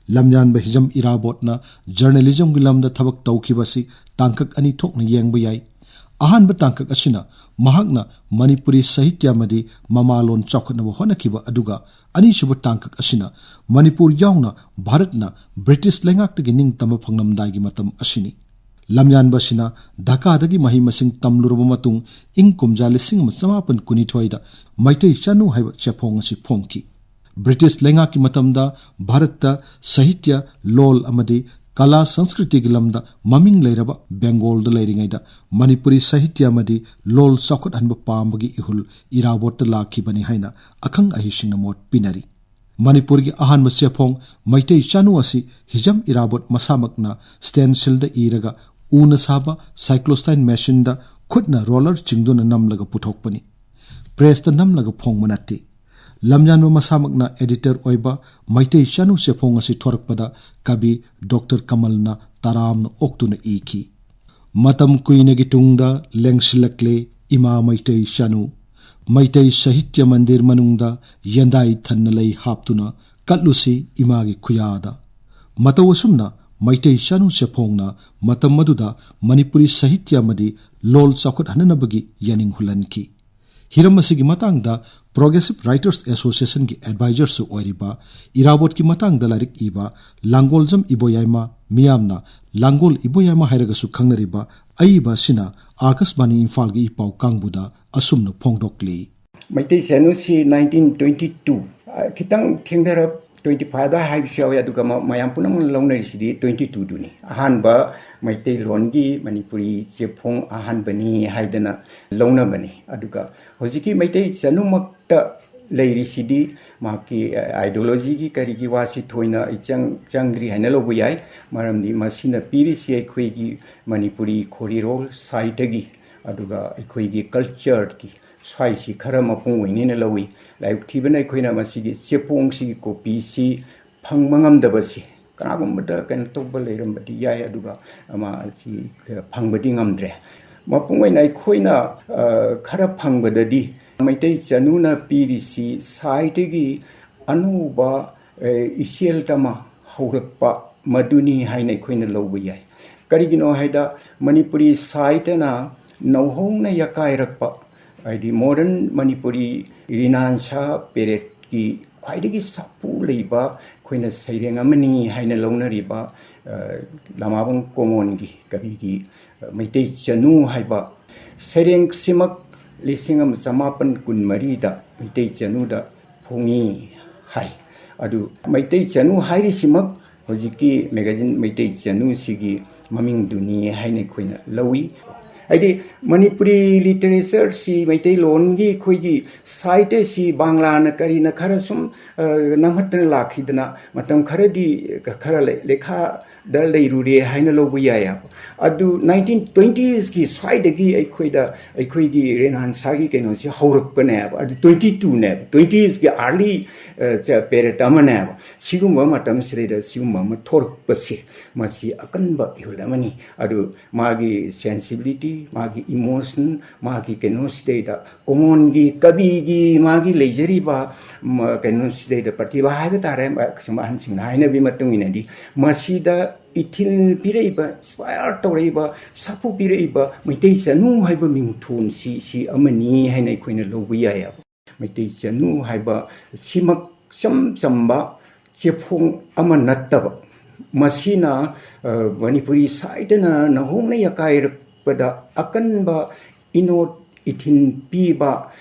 ꯂꯝꯌꯥꯟꯕ ꯍꯤꯖꯝ ꯏꯔꯥꯕꯣꯠꯅ ꯖꯔꯅꯦꯂꯤꯖꯝꯒꯤ ꯂꯝꯗ ꯊꯕꯛ ꯇꯧꯈꯤꯕ ꯑꯁꯤ ꯇꯥꯡꯀꯛ ꯑꯅꯤ ꯊꯣꯛꯅ ꯌꯦꯡꯕ ꯌꯥꯏ꯫ ꯑꯍꯥꯟꯕ ꯇꯥꯡꯀꯛ ꯑꯁꯤꯅ ꯃꯍꯥꯛꯅ ꯃꯅꯤꯄꯨꯔꯤ ꯁꯥꯍꯤꯇ꯭ꯌ ꯑꯃꯗꯤ ꯃꯃꯥꯂꯣꯟ ꯆꯥꯎꯈꯠꯅꯕ ꯍꯣꯠꯅꯈꯤꯕ, ꯑꯗꯨꯒ ꯑꯅꯤꯁꯨꯕ ꯇꯥꯡꯀꯛ ꯑꯁꯤꯅ ꯃꯅꯤꯄꯨꯔ ꯌꯥꯎꯅ ꯚꯥꯔꯠꯅ ꯕ꯭ꯔꯤꯇꯤꯁ ꯂꯩꯉꯥꯛꯇꯒꯤ ꯅꯤꯡꯇꯝꯕ ꯐꯪꯂꯝꯗꯥꯏꯒꯤ ꯃꯇꯝ ꯑꯁꯤꯅꯤ꯫ ꯂꯝꯌꯥꯟꯕ ꯑꯁꯤꯅ ꯙꯥꯀꯥꯗꯒꯤ ꯃꯍꯩ ꯃꯁꯤꯡ ꯇꯝꯂꯨꯔꯕ ꯃꯇꯨꯡ ꯏꯪ ꯀꯨꯝꯖꯥ ꯂꯤꯁꯤꯡ ꯑꯃ ꯆꯃꯥꯄꯟ ꯀꯨꯟꯅꯤꯊꯣꯏꯗ ꯃꯩꯇꯩ ꯆꯅꯨ ꯍꯥꯏꯕ ꯆꯦꯐꯣꯡ ꯑꯁꯤ ꯐꯣꯡꯈꯤ꯫ ꯕ꯭ꯔꯤꯇꯤꯁ ꯂꯩꯉꯥꯛꯀꯤ ꯃꯇꯝꯗ ꯚꯥꯔꯠꯇ ꯁꯥꯍꯤꯇ꯭ꯌ, ꯂꯣꯜ ꯑꯃꯗꯤ ꯀꯂꯥ ꯁꯪꯁꯀ꯭ꯔꯤꯇꯤꯒꯤ ꯂꯝꯗ ꯃꯃꯤꯡ ꯂꯩꯔꯕ ꯕꯦꯡꯒꯣꯜꯗ ꯂꯩꯔꯤꯉꯩꯗ ꯃꯅꯤꯄꯨꯔꯤ ꯁꯥꯍꯤꯇ꯭ꯌ ꯑꯃꯗꯤ ꯂꯣꯜ ꯆꯥꯎꯈꯠꯍꯟꯕ ꯄꯥꯝꯕꯒꯤ ꯏꯍꯨꯜ ꯏꯔꯥꯕꯣꯠꯇ ꯂꯥꯛꯈꯤꯕꯅꯤ ꯍꯥꯏꯅ ꯑꯈꯪ ꯑꯍꯩꯁꯤꯡꯅ ꯃꯣꯠ ꯄꯤꯅꯔꯤ꯫ ꯃꯅꯤꯄꯨꯔꯒꯤ ꯑꯍꯥꯟꯕ ꯆꯦꯐꯣꯡ ꯃꯩꯇꯩ ꯆꯅꯨ ꯑꯁꯤ ꯍꯤꯖꯝ ꯏꯔꯥꯕꯣꯠ ꯃꯁꯥꯃꯛꯅ ꯁ꯭ꯇꯦꯟꯁꯤꯜꯗ ꯏꯔꯒ ꯎꯅ ꯁꯥꯕ ꯁꯥꯏꯀ꯭ꯂꯣꯁꯇꯥꯏꯟ ꯃꯦꯁꯤꯟꯗ ꯈꯨꯠꯅ ꯔꯣꯂꯔ ꯆꯤꯡꯗꯨꯅ ꯅꯝꯂꯒ ꯄꯨꯊꯣꯛꯄꯅꯤ꯫ ꯄ꯭ꯔꯦꯁꯇ ꯅꯝꯂꯒ ꯐꯣꯡꯕ ꯅꯠꯇꯦ꯫ ꯂꯝꯌꯥꯟꯕ ꯃꯁꯥꯃꯛꯅ ꯑꯦꯗꯤꯇꯔ ꯑꯣꯏꯕ ꯃꯩꯇꯩ ꯆꯅꯨ ꯆꯦꯐꯣꯡ ꯑꯁꯤ ꯊꯣꯔꯛꯄꯗ ꯀꯕꯤ ꯗꯣꯛꯇꯔ ꯀꯃꯜꯅ ꯇꯔꯥꯝꯅ ꯑꯣꯛꯇꯨꯅ ꯏꯈꯤ꯫ ꯃꯇꯝ ꯀꯨꯏꯅꯒꯤ ꯇꯨꯡꯗ ꯂꯦꯡꯁꯤꯜꯂꯛꯂꯦ ꯏꯃꯥ ꯃꯩꯇꯩ ꯆꯅꯨ꯫ ꯃꯩꯇꯩ ꯁꯥꯍꯤꯇ꯭ꯌ ꯃꯟꯗꯤꯔ ꯃꯅꯨꯡꯗ ꯌꯦꯟꯗꯥꯏ ꯊꯟꯅ ꯂꯩ ꯍꯥꯞꯇꯨꯅ ꯀꯠꯂꯨꯁꯤ ꯏꯃꯥꯒꯤ ꯈꯨꯌꯥꯗ꯫ ꯃꯇꯧ ꯑꯁꯨꯝꯅ ꯃꯩꯇꯩ ꯆꯅꯨ ꯆꯦꯐꯣꯡꯅ ꯃꯇꯝ ꯑꯗꯨꯗ ꯃꯅꯤꯄꯨꯔꯤ ꯁꯥꯍꯤꯇ꯭ꯌ ꯑꯃꯗꯤ ꯂꯣꯜ ꯆꯥꯎꯈꯠꯍꯟꯅꯅꯕꯒꯤ ꯌꯥꯅꯤꯡ ꯍꯨꯜꯍꯟꯈꯤ꯫ ꯍꯤꯔꯝ ꯑꯁꯤꯒꯤ ꯃꯇꯥꯡꯗ Progressive Writers Associationꯒꯤ ꯑꯦꯗꯚꯥꯏꯖꯔꯁꯨ ꯑꯣꯏꯔꯤꯕ, ꯏꯔꯥꯕꯣꯠꯀꯤ ꯃꯇꯥꯡꯗ ꯂꯥꯏꯔꯤꯛ ꯏꯕ ꯂꯥꯡꯒꯣꯜꯖꯝ ꯏꯕꯣꯌꯥꯏꯃ, ꯃꯤꯌꯥꯝꯅ ꯂꯥꯡꯒꯣꯜ ꯏꯕꯣꯌꯥꯏꯃ ꯍꯥꯏꯔꯒꯁꯨ ꯈꯪꯅꯔꯤꯕ ꯑꯏꯕ ꯑꯁꯤꯅ ꯑꯥꯀꯥꯁꯕꯥꯅꯤ ꯏꯝꯐꯥꯜꯒꯤ ꯏꯄꯥꯎ ꯀꯥꯡꯕꯨꯗ ꯑꯁꯨꯝꯅ ꯐꯣꯡꯗꯣꯛꯂꯤ꯫ ꯃꯩꯇꯩ ꯆꯅꯨꯁꯤ ꯅꯥꯏꯟꯇꯤꯟ ꯇ꯭ꯋꯦꯟꯇꯤ ꯇꯨ, ꯈꯤꯇꯪ ꯊꯦꯡꯊꯔꯞ ꯇ꯭ꯋꯦꯟꯇꯤ ꯐꯥꯏꯚ ꯑꯗꯨꯋꯥꯏ ꯍꯥꯏꯕꯁꯨ ꯌꯥꯎꯏ, ꯑꯗꯨꯒ ꯃ-, ꯃꯌꯥꯝ ꯄꯨꯝꯅꯃꯛꯅ ꯂꯧꯅꯔꯤꯁꯤꯗꯤ ꯇ꯭ꯋꯦꯟꯇꯤ ꯇꯨꯗꯨꯅꯤ꯫ ꯑꯍꯥꯟꯕ ꯃꯩꯇꯩꯂꯣꯟꯒꯤ ꯃꯅꯤꯄꯨꯔꯤ ꯆꯦꯐꯣꯡ ꯑꯍꯥꯟꯕꯅꯤ ꯍꯥꯏꯗꯅ ꯂꯧꯅꯕꯅꯤ꯫ ꯑꯗꯨꯒ ꯍꯧꯖꯤꯛꯀꯤ ꯃꯩꯇꯩ ꯆꯅꯨꯃꯛꯇ ꯂꯩꯔꯤꯁꯤꯗꯤ ꯃꯍꯥꯛꯀꯤ, ꯑ, ideologyꯒꯤ ꯀꯔꯤꯒꯤ ꯋꯥꯁꯤ ꯊꯣꯏꯅ ꯑꯩ ꯆꯪ-, ꯆꯪꯗ꯭ꯔꯤ ꯍꯥꯏꯅ ꯂꯧꯕ ꯌꯥꯏ꯫ ꯃꯔꯝꯗꯤ ꯃꯁꯤꯅ ꯄꯤꯔꯤꯁꯤ ꯑꯩꯈꯣꯏꯒꯤ ꯃꯅꯤꯄꯨꯔꯤ ꯈꯣꯔꯤꯔꯣꯜ ꯁꯥꯏꯠꯇꯒꯤ, ꯑꯗꯨꯒ ꯑꯩꯈꯣꯏꯒꯤ cultureꯒꯤ ꯁ꯭ꯋꯥꯏꯁꯤ ꯈꯔ ꯃꯄꯨꯡ ꯑꯣꯏꯅꯦꯅ ꯂꯧꯏ꯫ ꯂꯥꯏꯕꯛ ꯊꯤꯕꯅ ꯑꯩꯈꯣꯏꯅ ꯃꯁꯤꯒꯤ ꯆꯦꯐꯣꯡꯁꯤꯒꯤ copyꯁꯤ ꯐꯪꯕ ꯉꯝꯗꯕꯁꯤ ꯀꯅꯥꯒꯨꯝꯕꯗ ꯀꯩꯅꯣ ꯇꯧꯕ ꯂꯩꯔꯝꯕꯗꯤ ꯌꯥꯏ, ꯑꯗꯨꯒ ꯃꯥ ꯑꯁꯤ ꯐꯪꯕꯗꯤ ꯉꯝꯗ꯭ꯔꯦ꯫ ꯃꯄꯨꯡ ꯑꯣꯏꯅ ꯑꯩꯈꯣꯏꯅ, ꯑ, ꯈꯔ ꯐꯪꯕꯗꯗꯤ ꯃꯩꯇꯩ ꯆꯅꯨꯅ ꯄꯤꯔꯤꯁꯤ ꯁꯥꯏꯠꯇꯒꯤ ꯑꯅꯧꯕ, ꯑ, ꯏꯆꯦꯜ ꯑꯃ ꯍꯧꯔꯛꯄ, ꯃꯗꯨꯅꯤ ꯍꯥꯏꯅ ꯑꯩꯈꯣꯏꯅ ꯂꯧꯕ ꯌꯥꯏ꯫ ꯀꯔꯤꯒꯤꯅꯣ ꯍꯥꯏꯗ, ꯃꯅꯤꯄꯨꯔꯤ ꯁꯥꯏꯠꯇꯅ ꯅꯧꯍꯧꯅ ꯌꯥꯀꯥꯏꯔꯛꯄ, ꯍꯥꯏꯗꯤ modern ꯃꯅꯤꯄꯨꯔꯤ ꯔꯤꯅꯥꯟꯁꯥ ꯄꯦꯔꯦꯠꯀꯤ ꯈ꯭ꯋꯥꯏꯗꯒꯤ ꯁꯥꯐꯨ ꯂꯩꯕ ꯑꯩꯈꯣꯏꯅ ꯁꯩꯔꯦꯡ ꯑꯃꯅꯤ ꯍꯥꯏꯅ ꯂꯧꯅꯔꯤꯕ, ꯑ, ꯂꯃꯥꯕꯝ ꯀꯣꯃꯣꯟꯒꯤ ꯀꯕꯤꯒꯤ, ꯑ, ꯃꯩꯇꯩ ꯆꯅꯨ ꯍꯥꯏꯕ ꯁꯩꯔꯦꯡꯁꯤꯃꯛ ꯂꯤꯁꯤꯡ ꯑꯃ ꯆꯃꯥꯄꯟ ꯀꯨꯟꯃꯔꯤꯗ ꯃꯩꯇꯩ ꯆꯅꯨꯗ ꯐꯣꯡꯉꯤ ꯍꯥꯏ꯫ ꯑꯗꯨ ꯃꯩꯇꯩ ꯆꯅꯨ ꯍꯥꯏꯔꯤꯁꯤꯃꯛ ꯍꯧꯖꯤꯛꯀꯤ magazine ꯃꯩꯇꯩ ꯆꯅꯨꯁꯤꯒꯤ ꯃꯃꯤꯡꯗꯨꯅꯤ ꯍꯥꯏꯅ ꯑꯩꯈꯣꯏꯅ ꯂꯧꯏ꯫ ꯍꯥꯏꯗꯤ ꯃꯅꯤꯄꯨꯔꯤ ꯂꯤꯇꯔꯦꯆꯔꯁꯤ, ꯃꯩꯇꯩꯂꯣꯟꯒꯤ ꯑꯩꯈꯣꯏꯒꯤ ꯁꯥꯍꯤꯇ꯭ꯌꯁꯤ ꯕꯪꯂꯥꯅ ꯀꯔꯤꯅ ꯈꯔ ꯁꯨꯝ, ꯑ, ꯅꯝꯍꯠꯇꯅ ꯂꯥꯛꯈꯤꯗꯅ ꯃꯇꯝ ꯈꯔꯗꯤ ꯈꯔ ꯂꯩ-, ꯂꯩꯈꯥꯗ ꯂꯩꯔꯨꯔꯦ ꯍꯥꯏꯅ ꯂꯧꯕ ꯌꯥꯏ ꯍꯥꯏꯕ꯫ ꯑꯗꯨ ꯅꯥꯏꯟꯇꯤꯟ ꯇ꯭ꯋꯦꯟꯇꯤꯁꯀꯤ ꯁ꯭ꯋꯥꯏꯗꯒꯤ ꯑꯩꯈꯣꯏꯗ, ꯑꯩꯈꯣꯏꯒꯤ ꯔꯦꯅꯥꯟꯁꯥꯒꯤ ꯀꯩꯅꯣꯁꯤ ꯍꯧꯔꯛꯄꯅꯦꯕ꯫ ꯑꯗꯨ ꯇ꯭ꯋꯦꯟꯇꯤ ꯇꯨꯅꯦꯕ, ꯇ꯭ꯋꯦꯟꯇꯤꯁꯀꯤ ꯑꯥꯔꯂꯤ, ꯑ, ꯆ-, ꯄꯦꯔꯦꯠ ꯑꯃꯅꯦꯕ꯫ ꯁꯤꯒꯨꯝꯕ ꯃꯇꯝꯁꯤꯗꯩꯗ ꯁꯤꯒꯨꯝꯕ ꯑꯃ ꯊꯣꯔꯛꯄꯁꯦ, ꯃꯁꯤ ꯑꯀꯟꯕ ꯏꯍꯨꯜ ꯑꯃꯅꯤ꯫ ꯑꯗꯨ ꯃꯥꯒꯤ ꯁꯦꯟꯁꯤꯕꯤꯂꯤꯇꯤ, ꯃꯥꯒꯤ ꯏꯃꯣꯁꯟ, ꯃꯥꯒꯤ ꯀꯩꯅꯣꯁꯤꯗꯩꯗ ꯀꯣꯃꯣꯟꯒꯤ ꯀꯕꯤꯒꯤ ꯃꯥꯒꯤ ꯂꯩꯖꯔꯤꯕ, ꯃ-, ꯀꯩꯅꯣꯁꯤꯗꯩꯗ ꯄ꯭ꯔꯇꯤꯚꯥ ꯍꯥꯏꯕ ꯇꯥꯔꯦ, ꯃ-, ꯁꯨꯝ ꯑꯍꯟꯁꯤꯡꯅ ꯍꯥꯏꯅꯕꯤ ꯃꯇꯨꯡ ꯏꯟꯅꯗꯤ, ꯃꯁꯤꯗ ꯏꯊꯤꯜ ꯄꯤꯔꯛꯏꯕ, ꯏꯟꯁꯄꯥꯌꯔ ꯇꯧꯔꯛꯏꯕ, ꯁꯥꯐꯨ ꯄꯤꯔꯛꯏꯕ ꯃꯩꯇꯩ ꯆꯅꯨ ꯍꯥꯏꯕ ꯃꯤꯡꯊꯣꯟꯁꯤ, ꯁꯤ ꯑꯃꯅꯤ ꯍꯥꯏꯅ ꯑꯩꯈꯣꯏꯅ ꯂꯧꯕ ꯌꯥꯏꯑꯕ꯫ ꯃꯩꯇꯩ ꯆꯅꯨ ꯍꯥꯏꯕ ꯁꯤꯃꯛ ꯏꯆꯝ ꯆꯝꯕ ꯆꯦꯐꯣꯡ ꯑꯃ ꯅꯠꯇꯕ, ꯃꯁꯤꯅ, ꯑ, ꯃꯅꯤꯄꯨꯔꯤ ꯁꯥꯍꯤꯇ꯭ꯌꯅ ꯅꯧꯍꯧꯅ ꯌꯥꯀꯥꯏꯔꯛꯄꯗ ꯑꯀꯟꯕ ꯏꯅꯣꯠ ꯏꯊꯤꯟ ꯄꯤꯕ,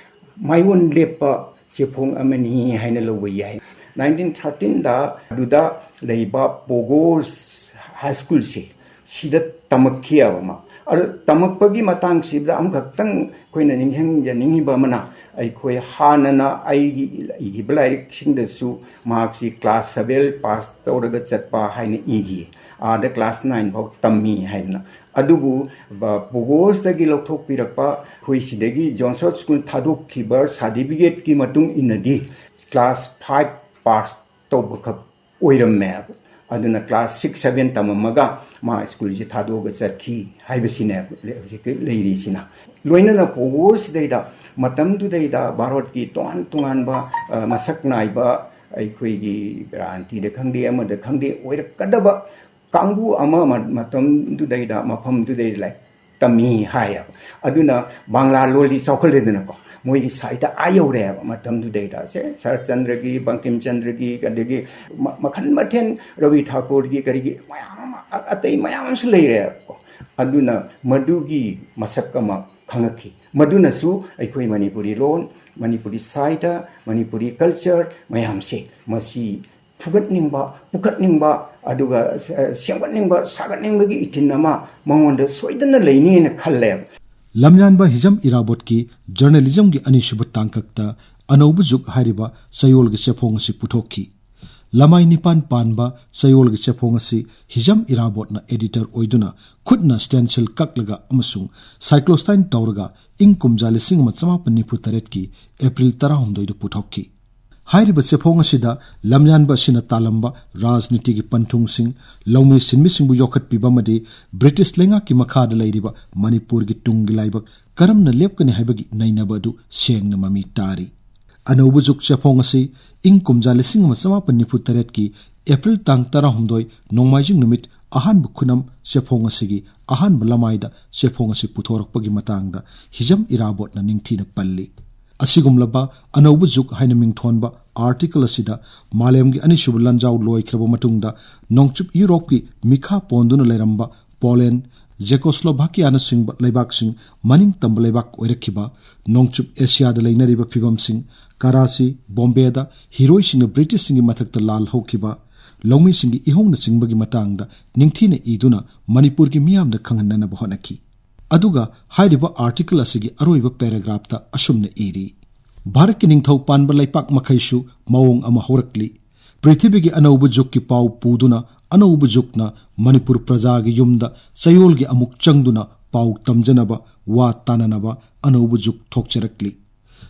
ꯃꯥꯏꯑꯣꯟ ꯂꯦꯞꯄ ꯆꯦꯐꯣꯡ ꯑꯃꯅꯤ ꯍꯥꯏꯅ ꯂꯧꯕ ꯌꯥꯏ꯫ ꯅꯥꯏꯟꯇꯤꯟ ꯊꯥꯔꯇꯤꯟꯗ ꯑꯗꯨꯗ ꯂꯩꯕ ꯄꯣꯒꯣꯁ ꯍꯥꯏ ꯁ꯭ꯀꯨꯜꯁꯦ, ꯁꯤꯗ ꯇꯝꯃꯛꯈꯤꯑꯕ ꯃꯥ꯫ ꯑꯗꯣ ꯇꯝꯃꯛꯄꯒꯤ ꯃꯇꯥꯡꯁꯤꯗ ꯑꯃꯈꯛꯇꯪ ꯑꯩꯈꯣꯏꯅ ꯅꯤꯡꯁꯤꯡꯖꯅꯤꯡꯉꯤꯕ ꯑꯃꯅ, ꯑꯩꯈꯣꯏ ꯍꯥꯟꯅꯅ ꯑꯩꯒꯤ ꯏ-, ꯏꯈꯤꯕ ꯂꯥꯏꯔꯤꯛꯁꯤꯡꯗꯁꯨ ꯃꯍꯥꯛꯁꯤ ꯀ꯭ꯂꯥꯁ ꯁꯚꯦꯟ ꯄꯥꯁ ꯇꯧꯔꯒ ꯆꯠꯄ ꯍꯥꯏꯅ ꯏꯈꯤ, ꯑꯥꯗ ꯀ꯭ꯂꯥꯁ ꯅꯥꯏꯟ ꯐꯥꯎ ꯇꯝꯃꯤ ꯍꯥꯏꯗꯅ꯫ ꯑꯗꯨꯕꯨ ꯕ-, ꯄꯣꯒꯣꯁꯇꯒꯤ ꯂꯧꯊꯣꯛꯄꯤꯔꯛꯄ, ꯑꯩꯈꯣꯏ ꯁꯤꯗꯒꯤ ꯖꯣꯟꯁꯟ ꯁ꯭ꯀꯨꯜ ꯊꯥꯗꯣꯛꯈꯤꯕ ꯁꯥꯔꯇꯤꯐꯤꯀꯦꯠꯀꯤ ꯃꯇꯨꯡ ꯏꯟꯅꯗꯤ ꯀ꯭ꯂꯥꯁ ꯐꯥꯏꯚ ꯄꯥꯁ ꯇꯧꯕꯈꯛ ꯑꯣꯏꯔꯝꯃꯦꯕ꯫ ꯑꯗꯨꯅ class six seven ꯇꯝꯃꯝꯃꯒ ꯃꯥ ꯁ꯭ꯀꯨꯜꯁꯤ ꯊꯥꯗꯣꯛꯑꯒ ꯆꯠꯈꯤ ꯍꯥꯏꯕꯁꯤꯅꯦ ꯍꯧꯖꯤꯛ ꯂꯩꯔꯤꯁꯤꯅ꯫ ꯂꯣꯏꯅꯅ ꯄꯣꯛꯑꯣ ꯁꯤꯗꯩꯗ ꯃꯇꯝꯗꯨꯗꯩꯗ ꯚꯥꯔꯠꯀꯤ ꯇꯣꯉꯥꯟ ꯇꯣꯉꯥꯟꯕ, ꯑ, ꯃꯁꯛ ꯅꯥꯏꯕ ꯑꯩꯈꯣꯏꯒꯤ ꯔꯥꯖꯅꯤꯇꯤꯗ ꯈꯪꯗꯦ, ꯑꯃꯗ ꯈꯪꯗꯦ, ꯑꯣꯏꯔꯛꯀꯗꯕ ꯀꯥꯡꯕꯨ ꯑꯃ ꯃ-, ꯃꯇꯝꯗꯨꯗꯩꯗ ꯃꯐꯝꯗꯨꯗꯩ ꯂꯥꯏꯔꯤꯛ ꯇꯝꯃꯤ ꯍꯥꯏꯌꯦꯕ꯫ ꯑꯗꯨꯅ ꯕꯪꯂꯥ ꯂꯣꯜꯗꯤ ꯆꯥꯎꯈꯠꯂꯦꯗꯅꯀꯣ, ꯃꯣꯏꯒꯤ ꯁꯥꯍꯤꯇ꯭ꯌ ꯑꯥ ꯌꯧꯔꯦꯕ ꯃꯇꯝꯗꯨꯗꯩꯗ꯫ ꯁꯦ ꯁꯔꯠꯆꯟꯗ꯭ꯔꯒꯤ, ꯕꯪꯀꯤꯝꯆꯟꯗ꯭ꯔꯒꯤ, ꯑꯗꯒꯤ ꯃ-, ꯃꯈꯟ ꯃꯊꯦꯜ, ꯔꯕꯤ ꯊꯥꯀꯨꯔꯒꯤ, ꯀꯔꯤꯒꯤ ꯃꯌꯥꯝ ꯑꯃ, ꯑ-, ꯑꯇꯩ ꯃꯌꯥꯝ ꯑꯃꯁꯨ ꯂꯩꯔꯦꯕꯀꯣ꯫ ꯑꯗꯨꯅ ꯃꯗꯨꯒꯤ ꯃꯁꯛ ꯑꯃ ꯈꯪꯉꯛꯈꯤ꯫ ꯃꯗꯨꯅꯁꯨ ꯑꯩꯈꯣꯏ ꯃꯅꯤꯄꯨꯔꯤ ꯂꯣꯟ, ꯃꯅꯤꯄꯨꯔꯤ ꯁꯥꯍꯤꯇ꯭ꯌ, ꯃꯅꯤꯄꯨꯔꯤ culture ꯃꯌꯥꯝꯁꯦ, ꯃꯁꯤ ꯐꯨꯒꯠꯅꯤꯡꯕ, ꯄꯨꯈꯠꯅꯤꯡꯕ, ꯑꯗꯨꯒ, ꯑ, ꯁꯦꯝꯒꯠꯅꯤꯡꯕ, ꯁꯥꯒꯠꯅꯤꯡꯕꯒꯤ ꯏꯊꯤꯜ ꯑꯃ ꯃꯉꯣꯟꯗ ꯁꯣꯏꯗꯅ ꯂꯩꯅꯤꯅ ꯈꯜꯂꯦꯕ꯫ ꯂꯝꯌꯥꯟꯕ ꯍꯤꯖꯝ ꯏꯔꯥꯕꯣꯠꯀꯤ ꯖꯔꯅꯦꯂꯤꯖꯝꯒꯤ ꯑꯅꯤꯁꯨꯕ ꯇꯥꯡꯀꯛꯇ ꯑꯅꯧꯕ ꯖꯨꯒ ꯍꯥꯏꯔꯤꯕ ꯆꯌꯣꯜꯒꯤ ꯆꯦꯐꯣꯡ ꯑꯁꯤ ꯄꯨꯊꯣꯛꯈꯤ꯫ ꯂꯃꯥꯏ ꯅꯤꯄꯥꯟ ꯄꯥꯟꯕ ꯆꯌꯣꯜꯒꯤ ꯆꯦꯐꯣꯡ ꯑꯁꯤ ꯍꯤꯖꯝ ꯏꯔꯥꯕꯣꯠꯅ editor ꯑꯣꯏꯗꯨꯅ ꯈꯨꯠꯅ stencil ꯀꯛꯂꯒ ꯑꯃꯁꯨꯡ cyclostyle ꯇꯧꯔꯒ ꯏꯪ ꯀꯨꯝꯖꯥ ꯂꯤꯁꯤꯡ ꯑꯃ ꯆꯃꯥꯄꯟ ꯅꯤꯐꯨ ꯇꯔꯦꯠꯀꯤ April ꯇꯔꯥꯍꯨꯝꯗꯣꯏꯗ ꯄꯨꯊꯣꯛꯈꯤ꯫ ꯍꯥꯏꯔꯤꯕ ꯆꯦꯐꯣꯡ ꯑꯁꯤꯗ ꯂꯝꯌꯥꯟꯕ ꯑꯁꯤꯅ ꯇꯥꯂꯝꯕ ꯔꯥꯖꯅꯤꯇꯤꯒꯤ ꯄꯟꯊꯨꯡꯁꯤꯡ, ꯂꯧꯃꯤ ꯁꯤꯟꯃꯤꯁꯤꯡꯕꯨ ꯌꯣꯛꯈꯠꯄꯤꯕ ꯑꯃꯗꯤ ꯕ꯭ꯔꯤꯇꯤꯁ ꯂꯩꯉꯥꯛꯀꯤ ꯃꯈꯥꯗ ꯂꯩꯔꯤꯕ ꯃꯅꯤꯄꯨꯔꯒꯤ ꯇꯨꯡꯒꯤ ꯂꯥꯏꯕꯛ ꯀꯔꯝꯅ ꯂꯦꯞꯀꯅꯤ ꯍꯥꯏꯕꯒꯤ ꯅꯩꯅꯕ ꯑꯗꯨ ꯁꯦꯡꯅ ꯃꯃꯤ ꯇꯥꯔꯤ꯫ ꯑꯅꯧꯕ ꯖꯨꯒ ꯆꯦꯐꯣꯡ ꯑꯁꯤ ꯏꯪ ꯀꯨꯝꯖꯥ ꯂꯤꯁꯤꯡ ꯑꯃ ꯆꯃꯥꯄꯟ ꯅꯤꯐꯨ ꯇꯔꯦꯠꯀꯤ April ꯇꯥꯡ ꯇꯔꯥꯍꯨꯝꯗꯣꯏ, ꯅꯣꯡꯃꯥꯏꯖꯤꯡ ꯅꯨꯃꯤꯠ, ꯑꯍꯥꯟꯕ ꯈꯨꯅꯝ ꯆꯦꯐꯣꯡ ꯑꯁꯤꯒꯤ ꯑꯍꯥꯟꯕ ꯂꯃꯥꯏꯗ ꯆꯦꯐꯣꯡ ꯑꯁꯤ ꯄꯨꯊꯣꯔꯛꯄꯒꯤ ꯃꯇꯥꯡꯗ ꯍꯤꯖꯝ ꯏꯔꯥꯕꯣꯠꯅ ꯅꯤꯡꯊꯤꯅ ꯄꯜꯂꯤ꯫ ꯑꯁꯤꯒꯨꯝꯂꯕ ꯑꯅꯧꯕ ꯖꯨꯒ ꯍꯥꯏꯅ ꯃꯤꯡꯊꯣꯟꯕ article ꯑꯁꯤꯗ ꯃꯥꯂꯦꯝꯒꯤ ꯑꯅꯤꯁꯨꯕ ꯂꯥꯟꯖꯥꯎ ꯂꯣꯏꯈ꯭ꯔꯕ ꯃꯇꯨꯡꯗ ꯅꯣꯡꯆꯨꯞ ꯌꯨꯔꯣꯞꯀꯤ ꯃꯤꯈꯥ ꯄꯣꯟꯗꯨꯅ ꯂꯩꯔꯝꯕ ꯄꯣꯂꯦꯟ, ꯖꯦꯀꯣꯁ꯭ꯂꯣꯚꯥꯀꯤꯌꯥꯅꯆꯤꯡꯕ ꯂꯩꯕꯥꯛꯁꯤꯡ ꯃꯅꯤꯡ ꯇꯝꯕ ꯂꯩꯕꯥꯛ ꯑꯣꯏꯔꯛꯈꯤꯕ, ꯅꯣꯡꯆꯨꯞ ꯑꯦꯁꯤꯌꯥꯗ ꯂꯩꯅꯔꯤꯕ ꯐꯤꯕꯝꯁꯤꯡ, ꯀꯔꯥꯆꯤ, ꯕꯣꯝꯕꯦꯗ ꯍꯤꯔꯣꯏꯁꯤꯡꯅ ꯕ꯭ꯔꯤꯇꯤꯁꯁꯤꯡꯒꯤ ꯃꯊꯛꯇ ꯂꯥꯜ ꯍꯧꯈꯤꯕ, ꯂꯧꯃꯤꯁꯤꯡꯒꯤ ꯏꯍꯧꯅꯆꯤꯡꯕꯒꯤ ꯃꯇꯥꯡꯗ ꯅꯤꯡꯊꯤꯅ ꯏꯗꯨꯅ ꯃꯅꯤꯄꯨꯔꯒꯤ ꯃꯤꯌꯥꯝꯗ ꯈꯪꯍꯟꯅꯅꯕ ꯍꯣꯠꯅꯈꯤ꯫ ꯑꯗꯨꯒ ꯍꯥꯏꯔꯤꯕ article ꯑꯁꯤꯒꯤ ꯑꯔꯣꯏꯕ paragraphꯇ ꯑꯁꯨꯝꯅ ꯏꯔꯤ, "ꯚꯥꯔꯠꯀꯤ ꯅꯤꯡꯊꯧ ꯄꯥꯟꯕ ꯂꯩꯄꯥꯛ ꯃꯈꯩꯁꯨ ꯃꯑꯣꯡ ꯑꯃ ꯍꯧꯔꯛꯂꯤ꯫ ꯄ꯭ꯔꯤꯊꯤꯕꯤꯒꯤ ꯑꯅꯧꯕ ꯖꯨꯒꯀꯤ ꯄꯥꯎ ꯄꯨꯗꯨꯅ ꯑꯅꯧꯕ ꯖꯨꯒꯅ ꯃꯅꯤꯄꯨꯔ ꯄ꯭ꯔꯖꯥꯒꯤ ꯌꯨꯝꯗ ꯆꯌꯣꯜꯒꯤ ꯑꯃꯨꯛ ꯆꯪꯗꯨꯅ ꯄꯥꯎ ꯇꯝꯖꯅꯕ, ꯋꯥ ꯇꯥꯅꯅꯕ ꯑꯅꯧꯕ ꯖꯨꯒ ꯊꯣꯛꯆꯔꯛꯂꯤ꯫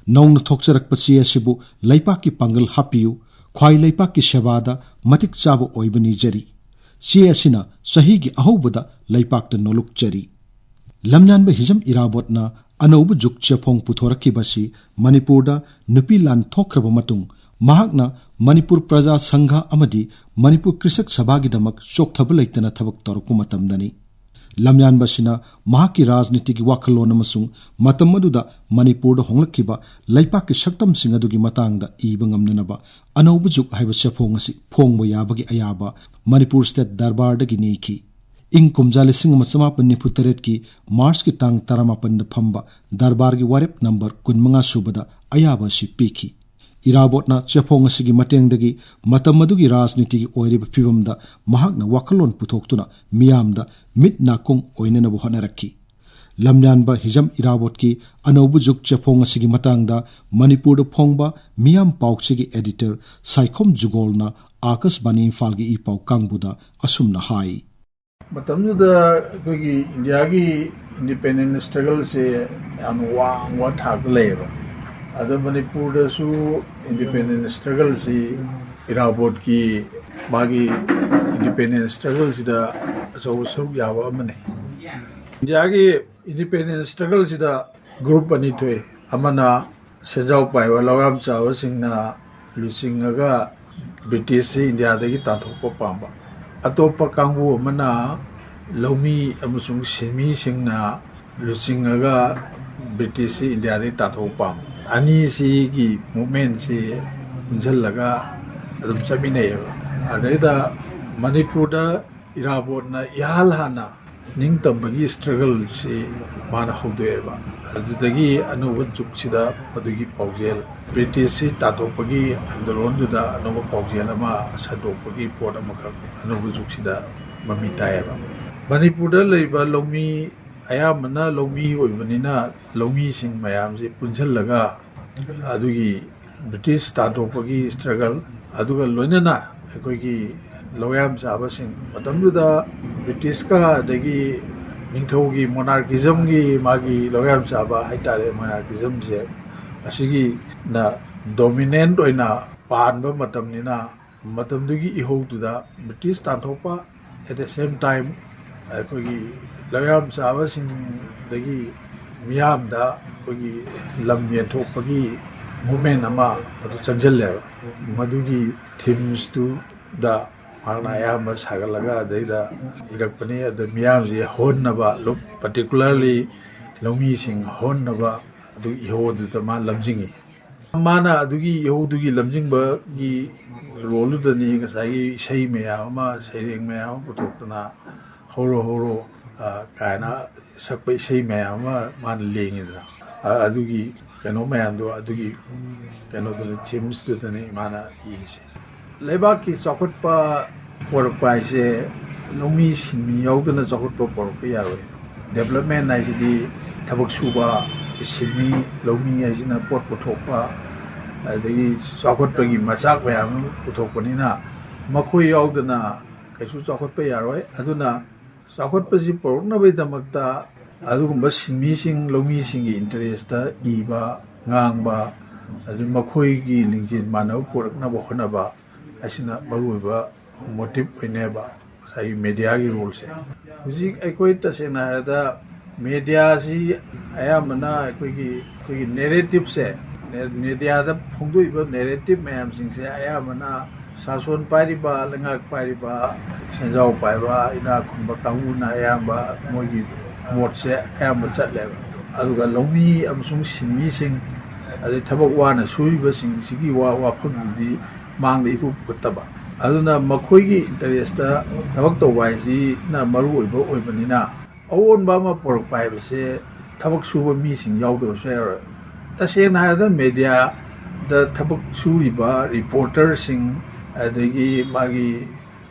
ꯅꯧꯅ ꯊꯣꯛꯆꯔꯛꯄ ꯆꯦ ꯑꯁꯤꯕꯨ ꯂꯩꯄꯥꯛꯀꯤ ꯄꯥꯡꯒꯜ ꯍꯥꯞꯄꯤꯌꯨ, ꯈ꯭ꯋꯥꯏ ꯂꯩꯄꯥꯛꯀꯤ ꯁꯦꯕꯥꯗ ꯃꯇꯤꯛ ꯆꯥꯕ ꯑꯣꯏꯕ ꯅꯤꯖꯔꯤ꯫ ꯆꯦ ꯑꯁꯤꯅ ꯆꯍꯤꯒꯤ ꯑꯍꯧꯕꯗ ꯂꯩꯄꯥꯛꯇ ꯅꯣꯂꯨꯛꯆꯔꯤ꯫ ꯂꯝꯌꯥꯟꯕ ꯍꯤꯖꯝ ꯏꯔꯥꯕꯣꯠꯅ ꯑꯅꯧꯕ ꯖꯨꯒ ꯆꯦꯐꯣꯡ ꯄꯨꯊꯣꯔꯛꯈꯤꯕ ꯑꯁꯤ ꯃꯅꯤꯄꯨꯔꯗ ꯅꯨꯄꯤ ꯂꯥꯟ ꯊꯣꯛꯈ꯭ꯔꯕ ꯃꯇꯨꯡ ꯃꯍꯥꯛꯅ ꯃꯅꯤꯄꯨꯔ ꯄ꯭ꯔꯖꯥ ꯁꯪꯘ ꯑꯃꯗꯤ ꯃꯅꯤꯄꯨꯔ ꯀ꯭ꯔꯤꯁꯛ ꯁꯚꯥꯒꯤꯗꯃꯛ ꯆꯣꯛꯊꯕ ꯂꯩꯇꯅ ꯊꯕꯛ ꯇꯧꯔꯛꯄ ꯃꯇꯝꯗꯅꯤ꯫ ꯂꯝꯌꯥꯟꯕꯁꯤꯅ ꯃꯍꯥꯛꯀꯤ ꯔꯥꯖꯅꯤꯇꯤꯒꯤ ꯋꯥꯈꯜꯂꯣꯟ ꯑꯃꯁꯨꯡ ꯃꯇꯝ ꯑꯗꯨꯗ ꯃꯅꯤꯄꯨꯔꯗ ꯍꯣꯡꯂꯛꯈꯤꯕ ꯂꯩꯄꯥꯛꯀꯤ ꯁꯛꯇꯝꯁꯤꯡ ꯑꯗꯨꯒꯤ ꯃꯇꯥꯡꯗ ꯏꯕ ꯉꯝꯅꯅꯕ ꯑꯅꯧꯕ ꯖꯨꯒ ꯍꯥꯏꯕ ꯆꯦꯐꯣꯡ ꯑꯁꯤ ꯐꯣꯡꯕ ꯌꯥꯕꯒꯤ ꯑꯌꯥꯕ ꯃꯅꯤꯄꯨꯔ ꯁ꯭ꯇꯦꯠ ꯗꯔꯕꯥꯔꯗꯒꯤ ꯅꯤꯈꯤ꯫ ꯏꯪ ꯀꯨꯝꯖꯥ ꯂꯤꯁꯤꯡ ꯑꯃ ꯆꯃꯥꯄꯟ ꯅꯤꯐꯨ ꯇꯔꯦꯠꯀꯤ ꯃꯥꯔꯆꯀꯤ ꯇꯥꯡ ꯇꯔꯥꯃꯥꯄꯟꯗ ꯐꯝꯕ ꯗꯔꯕꯥꯔꯒꯤ ꯋꯥꯔꯦꯞ ꯅꯝꯕꯔ ꯀꯨꯟꯃꯉꯥ ꯁꯨꯕꯗ ꯑꯌꯥꯕ ꯑꯁꯤ ꯄꯤꯈꯤ꯫ ꯏꯔꯥꯕꯣꯠꯅ ꯆꯦꯐꯣꯡ ꯑꯁꯤꯒꯤ ꯃꯇꯦꯡꯗꯒꯤ ꯃꯇꯝ ꯑꯗꯨꯒꯤ ꯔꯥꯖꯅꯤꯇꯤꯒꯤ ꯑꯣꯏꯔꯤꯕ ꯐꯤꯕꯝꯗ ꯃꯍꯥꯛꯅ ꯋꯥꯈꯜꯂꯣꯟ ꯄꯨꯊꯣꯛꯇꯨꯅ ꯃꯤꯌꯥꯝꯗ ꯃꯤꯠ ꯅꯥꯀꯣꯡ ꯑꯣꯏꯅꯅꯕ ꯍꯣꯠꯅꯔꯛꯈꯤ꯫ ꯂꯝꯌꯥꯟꯕ ꯍꯤꯖꯝ ꯏꯔꯥꯕꯣꯠꯀꯤ ꯑꯅꯧꯕ ꯖꯨꯒ ꯆꯦꯐꯣꯡ ꯑꯁꯤꯒꯤ ꯃꯇꯥꯡꯗ ꯃꯅꯤꯄꯨꯔꯗ ꯐꯣꯡꯕ ꯃꯤꯌꯥꯝ ꯄꯥꯎꯆꯦꯒꯤ ꯑꯦꯗꯤꯇꯔ ꯁꯥꯏꯈꯣꯝ ꯖꯨꯒꯣꯜꯅ ꯑꯥꯀꯥꯁꯕꯥꯅꯤ ꯏꯝꯐꯥꯜꯒꯤ ꯏ ꯄꯥꯎ ꯀꯥꯡꯕꯨꯗ ꯑꯁꯨꯝꯅ ꯍꯥꯏ꯫ ꯃꯇꯝꯗꯨꯗ ꯑꯩꯈꯣꯏꯒꯤ ꯏꯟꯗꯤꯌꯥꯒꯤ ꯏꯟꯗꯤꯄꯦꯟꯗꯦꯟꯁ ꯁ꯭ꯇ꯭ꯔꯒꯜꯁꯦ ꯌꯥꯝ ꯋꯥꯡꯕ ꯊꯥꯛꯇ ꯂꯩꯌꯦꯕ꯫ ꯑꯗꯣ ꯃꯅꯤꯄꯨꯔꯗꯁꯨ ꯏꯟꯗꯤꯄꯦꯟꯗꯦꯟꯁ ꯁ꯭ꯇ꯭ꯔꯒꯜꯁꯤ ꯏꯔꯥꯕꯣꯠꯀꯤ ꯃꯥꯒꯤ ꯏꯟꯗꯤꯄꯦꯟꯗꯦꯟꯁ ꯁ꯭ꯇ꯭ꯔꯒꯜꯁꯤꯗ ꯑꯆꯧꯕ ꯁꯔꯨꯛ ꯌꯥꯕ ꯑꯃꯅꯤ꯫ ꯏꯟꯗꯤꯌꯥꯒꯤ ꯏꯟꯗꯤꯄꯦꯟꯗꯦꯟꯁ ꯁ꯭ꯇ꯭ꯔꯒꯜꯁꯤꯗ ꯒ꯭ꯔꯨꯞ ꯑꯅꯤ ꯊꯣꯛꯏ꯫ ꯑꯃꯅ ꯁꯦꯟꯖꯥꯎ ꯄꯥꯏꯕ ꯂꯧꯌꯥꯝ ꯆꯥꯕꯁꯤꯡꯅ ꯂꯨꯆꯤꯡꯉꯒ ꯕ꯭ꯔꯤꯇꯤꯁꯁꯤ ꯏꯟꯗꯤꯌꯥꯗꯒꯤ ꯇꯥꯟꯊꯣꯛꯄ ꯄꯥꯝꯕ, ꯑꯇꯣꯞꯄ ꯀꯥꯡꯕꯨ ꯑꯃꯅ ꯂꯧꯃꯤ ꯑꯃꯁꯨꯡ ꯁꯤꯟꯃꯤꯁꯤꯡꯅ ꯂꯨꯆꯤꯡꯉꯒ ꯕ꯭ꯔꯤꯇꯤꯁꯁꯤ ꯏꯟꯗꯤꯌꯥꯗꯒꯤ ꯇꯥꯟꯊꯣꯛꯄ ꯄꯥꯝꯕ꯫ ꯑꯅꯤꯁꯤꯒꯤ ꯃꯨꯞꯃꯦꯟꯁꯤ ꯄꯨꯟꯁꯤꯜꯂꯒ ꯑꯗꯨꯝ ꯆꯠꯃꯤꯟꯅꯩꯌꯦꯕ꯫ ꯑꯗꯩꯗ ꯃꯅꯤꯄꯨꯔꯗ ꯏꯔꯥꯕꯣꯠꯅ ꯏꯍꯥꯟ ꯍꯥꯟꯅ ꯅꯤꯡꯇꯝꯕꯒꯤ ꯁ꯭ꯇ꯭ꯔꯒꯜꯁꯤ ꯃꯥꯅ ꯍꯧꯗꯣꯛꯑꯦꯕ꯫ ꯑꯗꯨꯗꯒꯤ ꯑꯅꯧꯕ ꯖꯨꯒꯁꯤꯗ ꯃꯗꯨꯒꯤ ꯄꯥꯎꯖꯦꯜ, ꯕ꯭ꯔꯤꯇꯤꯁꯁꯤ ꯇꯥꯟꯊꯣꯛꯄꯒꯤ ꯑꯟꯗꯣꯂꯣꯟꯗꯨꯗ ꯑꯅꯧꯕ ꯄꯥꯎꯖꯦꯜ ꯑꯃ ꯁꯟꯗꯣꯛꯄꯒꯤ ꯄꯣꯠ ꯑꯃꯈꯛ ꯑꯅꯧꯕ ꯖꯨꯒꯁꯤꯗ ꯃꯃꯤ ꯇꯥꯏꯌꯦꯕ꯫ ꯃꯅꯤꯄꯨꯔꯗ ꯂꯩꯕ ꯂꯧꯃꯤ ꯑꯌꯥꯝꯕꯅ ꯂꯧꯃꯤ ꯑꯣꯏꯕꯅꯤꯅ ꯂꯧꯃꯤꯁꯤꯡ ꯃꯌꯥꯝꯁꯤ ꯄꯨꯟꯁꯤꯜꯂꯒ ꯑꯗꯨꯒꯤ ꯕ꯭ꯔꯤꯇꯤꯁ ꯇꯥꯟꯊꯣꯛꯄꯒꯤ ꯁ꯭ꯇ꯭ꯔꯒꯜ, ꯑꯗꯨꯒ ꯂꯣꯏꯅꯅ ꯑꯩꯈꯣꯏꯒꯤ ꯂꯧꯌꯥꯝ ꯆꯥꯕꯁꯤꯡ, ꯃꯇꯝꯗꯨꯗ ꯕ꯭ꯔꯤꯇꯤꯁꯀ ꯑꯗꯒꯤ ꯅꯤꯡꯊꯧꯒꯤ ꯃꯣꯅꯥꯔꯀꯤꯖꯝꯒꯤ ꯃꯥꯒꯤ ꯂꯧꯌꯥꯝ ꯆꯥꯕ ꯍꯥꯏꯇꯥꯔꯦ, ꯃꯣꯅꯥꯔꯀꯤꯖꯝꯁꯦ ꯑꯁꯤꯒꯤꯅ ꯗꯣꯃꯤꯅꯦꯟꯠ ꯑꯣꯏꯅ ꯄꯥꯟꯕ ꯃꯇꯝꯅꯤꯅ, ꯃꯇꯝꯗꯨꯒꯤ ꯏꯍꯧꯗꯨꯗ British ꯇꯥꯟꯊꯣꯛꯄ, at the same time ꯑꯩꯈꯣꯏꯒꯤ ꯂꯧꯌꯥꯝ ꯆꯥꯕꯁꯤꯡꯗꯒꯤ ꯃꯤꯌꯥꯝꯗ ꯑꯩꯈꯣꯏꯒꯤ ꯂꯝ ꯌꯦꯟꯊꯣꯛꯄꯒꯤ movement ꯑꯃ ꯑꯗꯨ ꯆꯪꯁꯤꯜꯂꯦꯕ꯫ ꯃꯗꯨꯒꯤ themes ꯇꯨꯗ ꯃꯍꯥꯛꯅ ꯑꯌꯥꯝꯕ ꯁꯥꯒꯠꯂꯒ, ꯑꯗꯩꯗ ꯏꯔꯛꯄꯅꯤ꯫ ꯑꯗ ꯃꯤꯌꯥꯝꯁꯤ ꯍꯧꯍꯟꯅꯕ, particularly ꯂꯧꯃꯤꯁꯤꯡ ꯍꯧꯍꯟꯅꯕ ꯑꯗꯨ ꯏꯍꯧ ꯑꯗꯨꯗ ꯃꯥ ꯂꯝꯖꯤꯡꯉꯤ꯫ ꯃꯥꯅ ꯑꯗꯨꯒꯤ ꯏꯍꯧꯗꯨꯒꯤ ꯂꯝꯖꯤꯡꯕꯒꯤ role ꯗꯨꯗꯅꯤ ꯉꯁꯥꯏꯒꯤ ꯏꯁꯩ ꯃꯌꯥꯝ ꯑꯃ, ꯁꯩꯔꯦꯡ ꯃꯌꯥꯝ ꯑꯃ ꯄꯨꯊꯣꯛꯇꯅ, "ꯍꯧꯔꯣ ꯍꯧꯔꯣ" ꯑ, ꯀꯥꯏꯅ ꯁꯛꯄ ꯏꯁꯩ ꯃꯌꯥꯝ ꯑꯃ ꯃꯥꯅ ꯂꯦꯡꯉꯤꯗꯅ꯫ ꯑ-, ꯑꯗꯨꯒꯤ ꯀꯩꯅꯣ ꯃꯌꯥꯝꯗꯣ, ꯑꯗꯨꯒꯤ ꯀꯩꯅꯣꯗꯨꯅ, themes ꯇꯨꯗꯅꯤ ꯃꯥꯅ ꯏꯔꯤꯁꯦ꯫ ꯂꯩꯕꯥꯛꯀꯤ ꯆꯥꯎꯈꯠꯄ ꯄꯣꯔꯛꯄ ꯍꯥꯏꯁꯦ ꯂꯧꯃꯤ ꯁꯤꯟꯃꯤ ꯌꯥꯎꯗꯅ ꯆꯥꯎꯈꯠꯄ ꯄꯣꯔꯛꯄ ꯌꯥꯔꯣꯏ꯫ Development ꯍꯥꯏꯁꯤꯗꯤ ꯊꯕꯛ ꯁꯨꯕ, ꯁꯤꯟꯃꯤ, ꯂꯧꯃꯤ ꯍꯥꯏꯁꯤꯅ ꯄꯣꯠ ꯄꯨꯊꯣꯛꯄ, ꯑꯗꯒꯤ ꯆꯥꯎꯈꯠꯄꯒꯤ ꯃꯆꯥꯛ ꯃꯌꯥꯝ ꯑꯃ ꯄꯨꯊꯣꯛꯄꯅꯤꯅ, ꯃꯈꯣꯏ ꯌꯥꯎꯗꯅ ꯀꯩꯁꯨ ꯆꯥꯎꯈꯠꯄ ꯌꯥꯔꯣꯏ꯫ ꯑꯗꯨꯅ ꯆꯥꯎꯈꯠꯄꯁꯤ ꯄꯨꯔꯛꯅꯕꯒꯤꯗꯃꯛꯇ ꯑꯗꯨꯒꯨꯝꯕ ꯁꯤꯟꯃꯤꯁꯤꯡ, ꯂꯧꯃꯤꯁꯤꯡꯒꯤ interest ꯏꯕ, ꯉꯥꯡꯕ, ꯑꯗꯩ ꯃꯈꯣꯏꯒꯤ ꯂꯤꯡꯖꯦꯜ ꯃꯥꯟꯅꯕ ꯄꯨꯔꯛꯅꯕ ꯍꯣꯠꯅꯕ ꯍꯥꯏꯁꯤꯅ ꯃꯔꯨꯑꯣꯏꯕ motive ꯑꯣꯏꯅꯦꯕ ꯉꯁꯥꯏꯒꯤ media ꯒꯤ role ꯁꯦ꯫ ꯍꯧꯖꯤꯛ ꯑꯩꯈꯣꯏ ꯇꯁꯦꯡꯅ ꯍꯥꯏꯔꯕꯗ media ꯁꯤ ꯑꯌꯥꯝꯕꯅ ꯑꯩꯈꯣꯏꯒꯤ, ꯑꯩꯈꯣꯏꯒꯤ narrative ꯁꯦ, media ꯗ ꯐꯣꯡꯗꯣꯛꯏꯕ narrative ꯃꯌꯥꯝꯁꯤꯡꯁꯦ ꯑꯌꯥꯝꯕꯅ ꯁꯥꯁꯣꯟ ꯄꯥꯏꯔꯤꯕ, ꯂꯩꯉꯥꯛ ꯄꯥꯏꯔꯤꯕ, ꯁꯦꯟꯖꯥꯎ ꯄꯥꯏꯕ, ꯏꯅꯥꯛ ꯈꯨꯟꯕ ꯀꯥꯡꯕꯨꯅ ꯑꯌꯥꯝꯕ ꯃꯣꯏꯒꯤ ꯃꯣꯠꯁꯦ ꯑꯌꯥꯝꯕ ꯆꯠꯂꯦꯕ꯫ ꯑꯗꯨꯒ ꯂꯧꯃꯤ ꯑꯃꯁꯨꯡ ꯁꯤꯟꯃꯤꯁꯤꯡ, ꯑꯗꯩ ꯊꯕꯛ ꯋꯥꯅ ꯁꯨꯔꯤꯕꯁꯤꯡꯁꯤꯒꯤ ꯋꯥ-, ꯋꯥꯐꯝꯗꯨꯗꯤ ꯃꯥꯡꯗ ꯏꯄꯨ ꯄꯨꯈꯠꯇꯕ꯫ ꯑꯗꯨꯅ ꯃꯈꯣꯏꯒꯤ interest ꯇ ꯊꯕꯛ ꯇꯧꯕ ꯍꯥꯏꯁꯤꯅ ꯃꯔꯨ ꯑꯣꯏꯕ ꯑꯣꯏꯕꯅꯤꯅ, ꯑꯑꯣꯟꯕ ꯑꯃ ꯄꯨꯔꯛꯄ ꯍꯥꯏꯕꯁꯦ ꯊꯕꯛ ꯁꯨꯕ ꯃꯤꯁꯤꯡ ꯌꯥꯎꯗꯕꯁꯨ ꯌꯥꯔꯣꯏ꯫ ꯇꯁꯦꯡꯅ ꯍꯥꯏꯔꯕꯗ media ꯗ ꯊꯕꯛ ꯁꯨꯔꯤꯕ reporter ꯁꯤꯡ, ꯑꯗꯒꯤ ꯃꯥꯒꯤ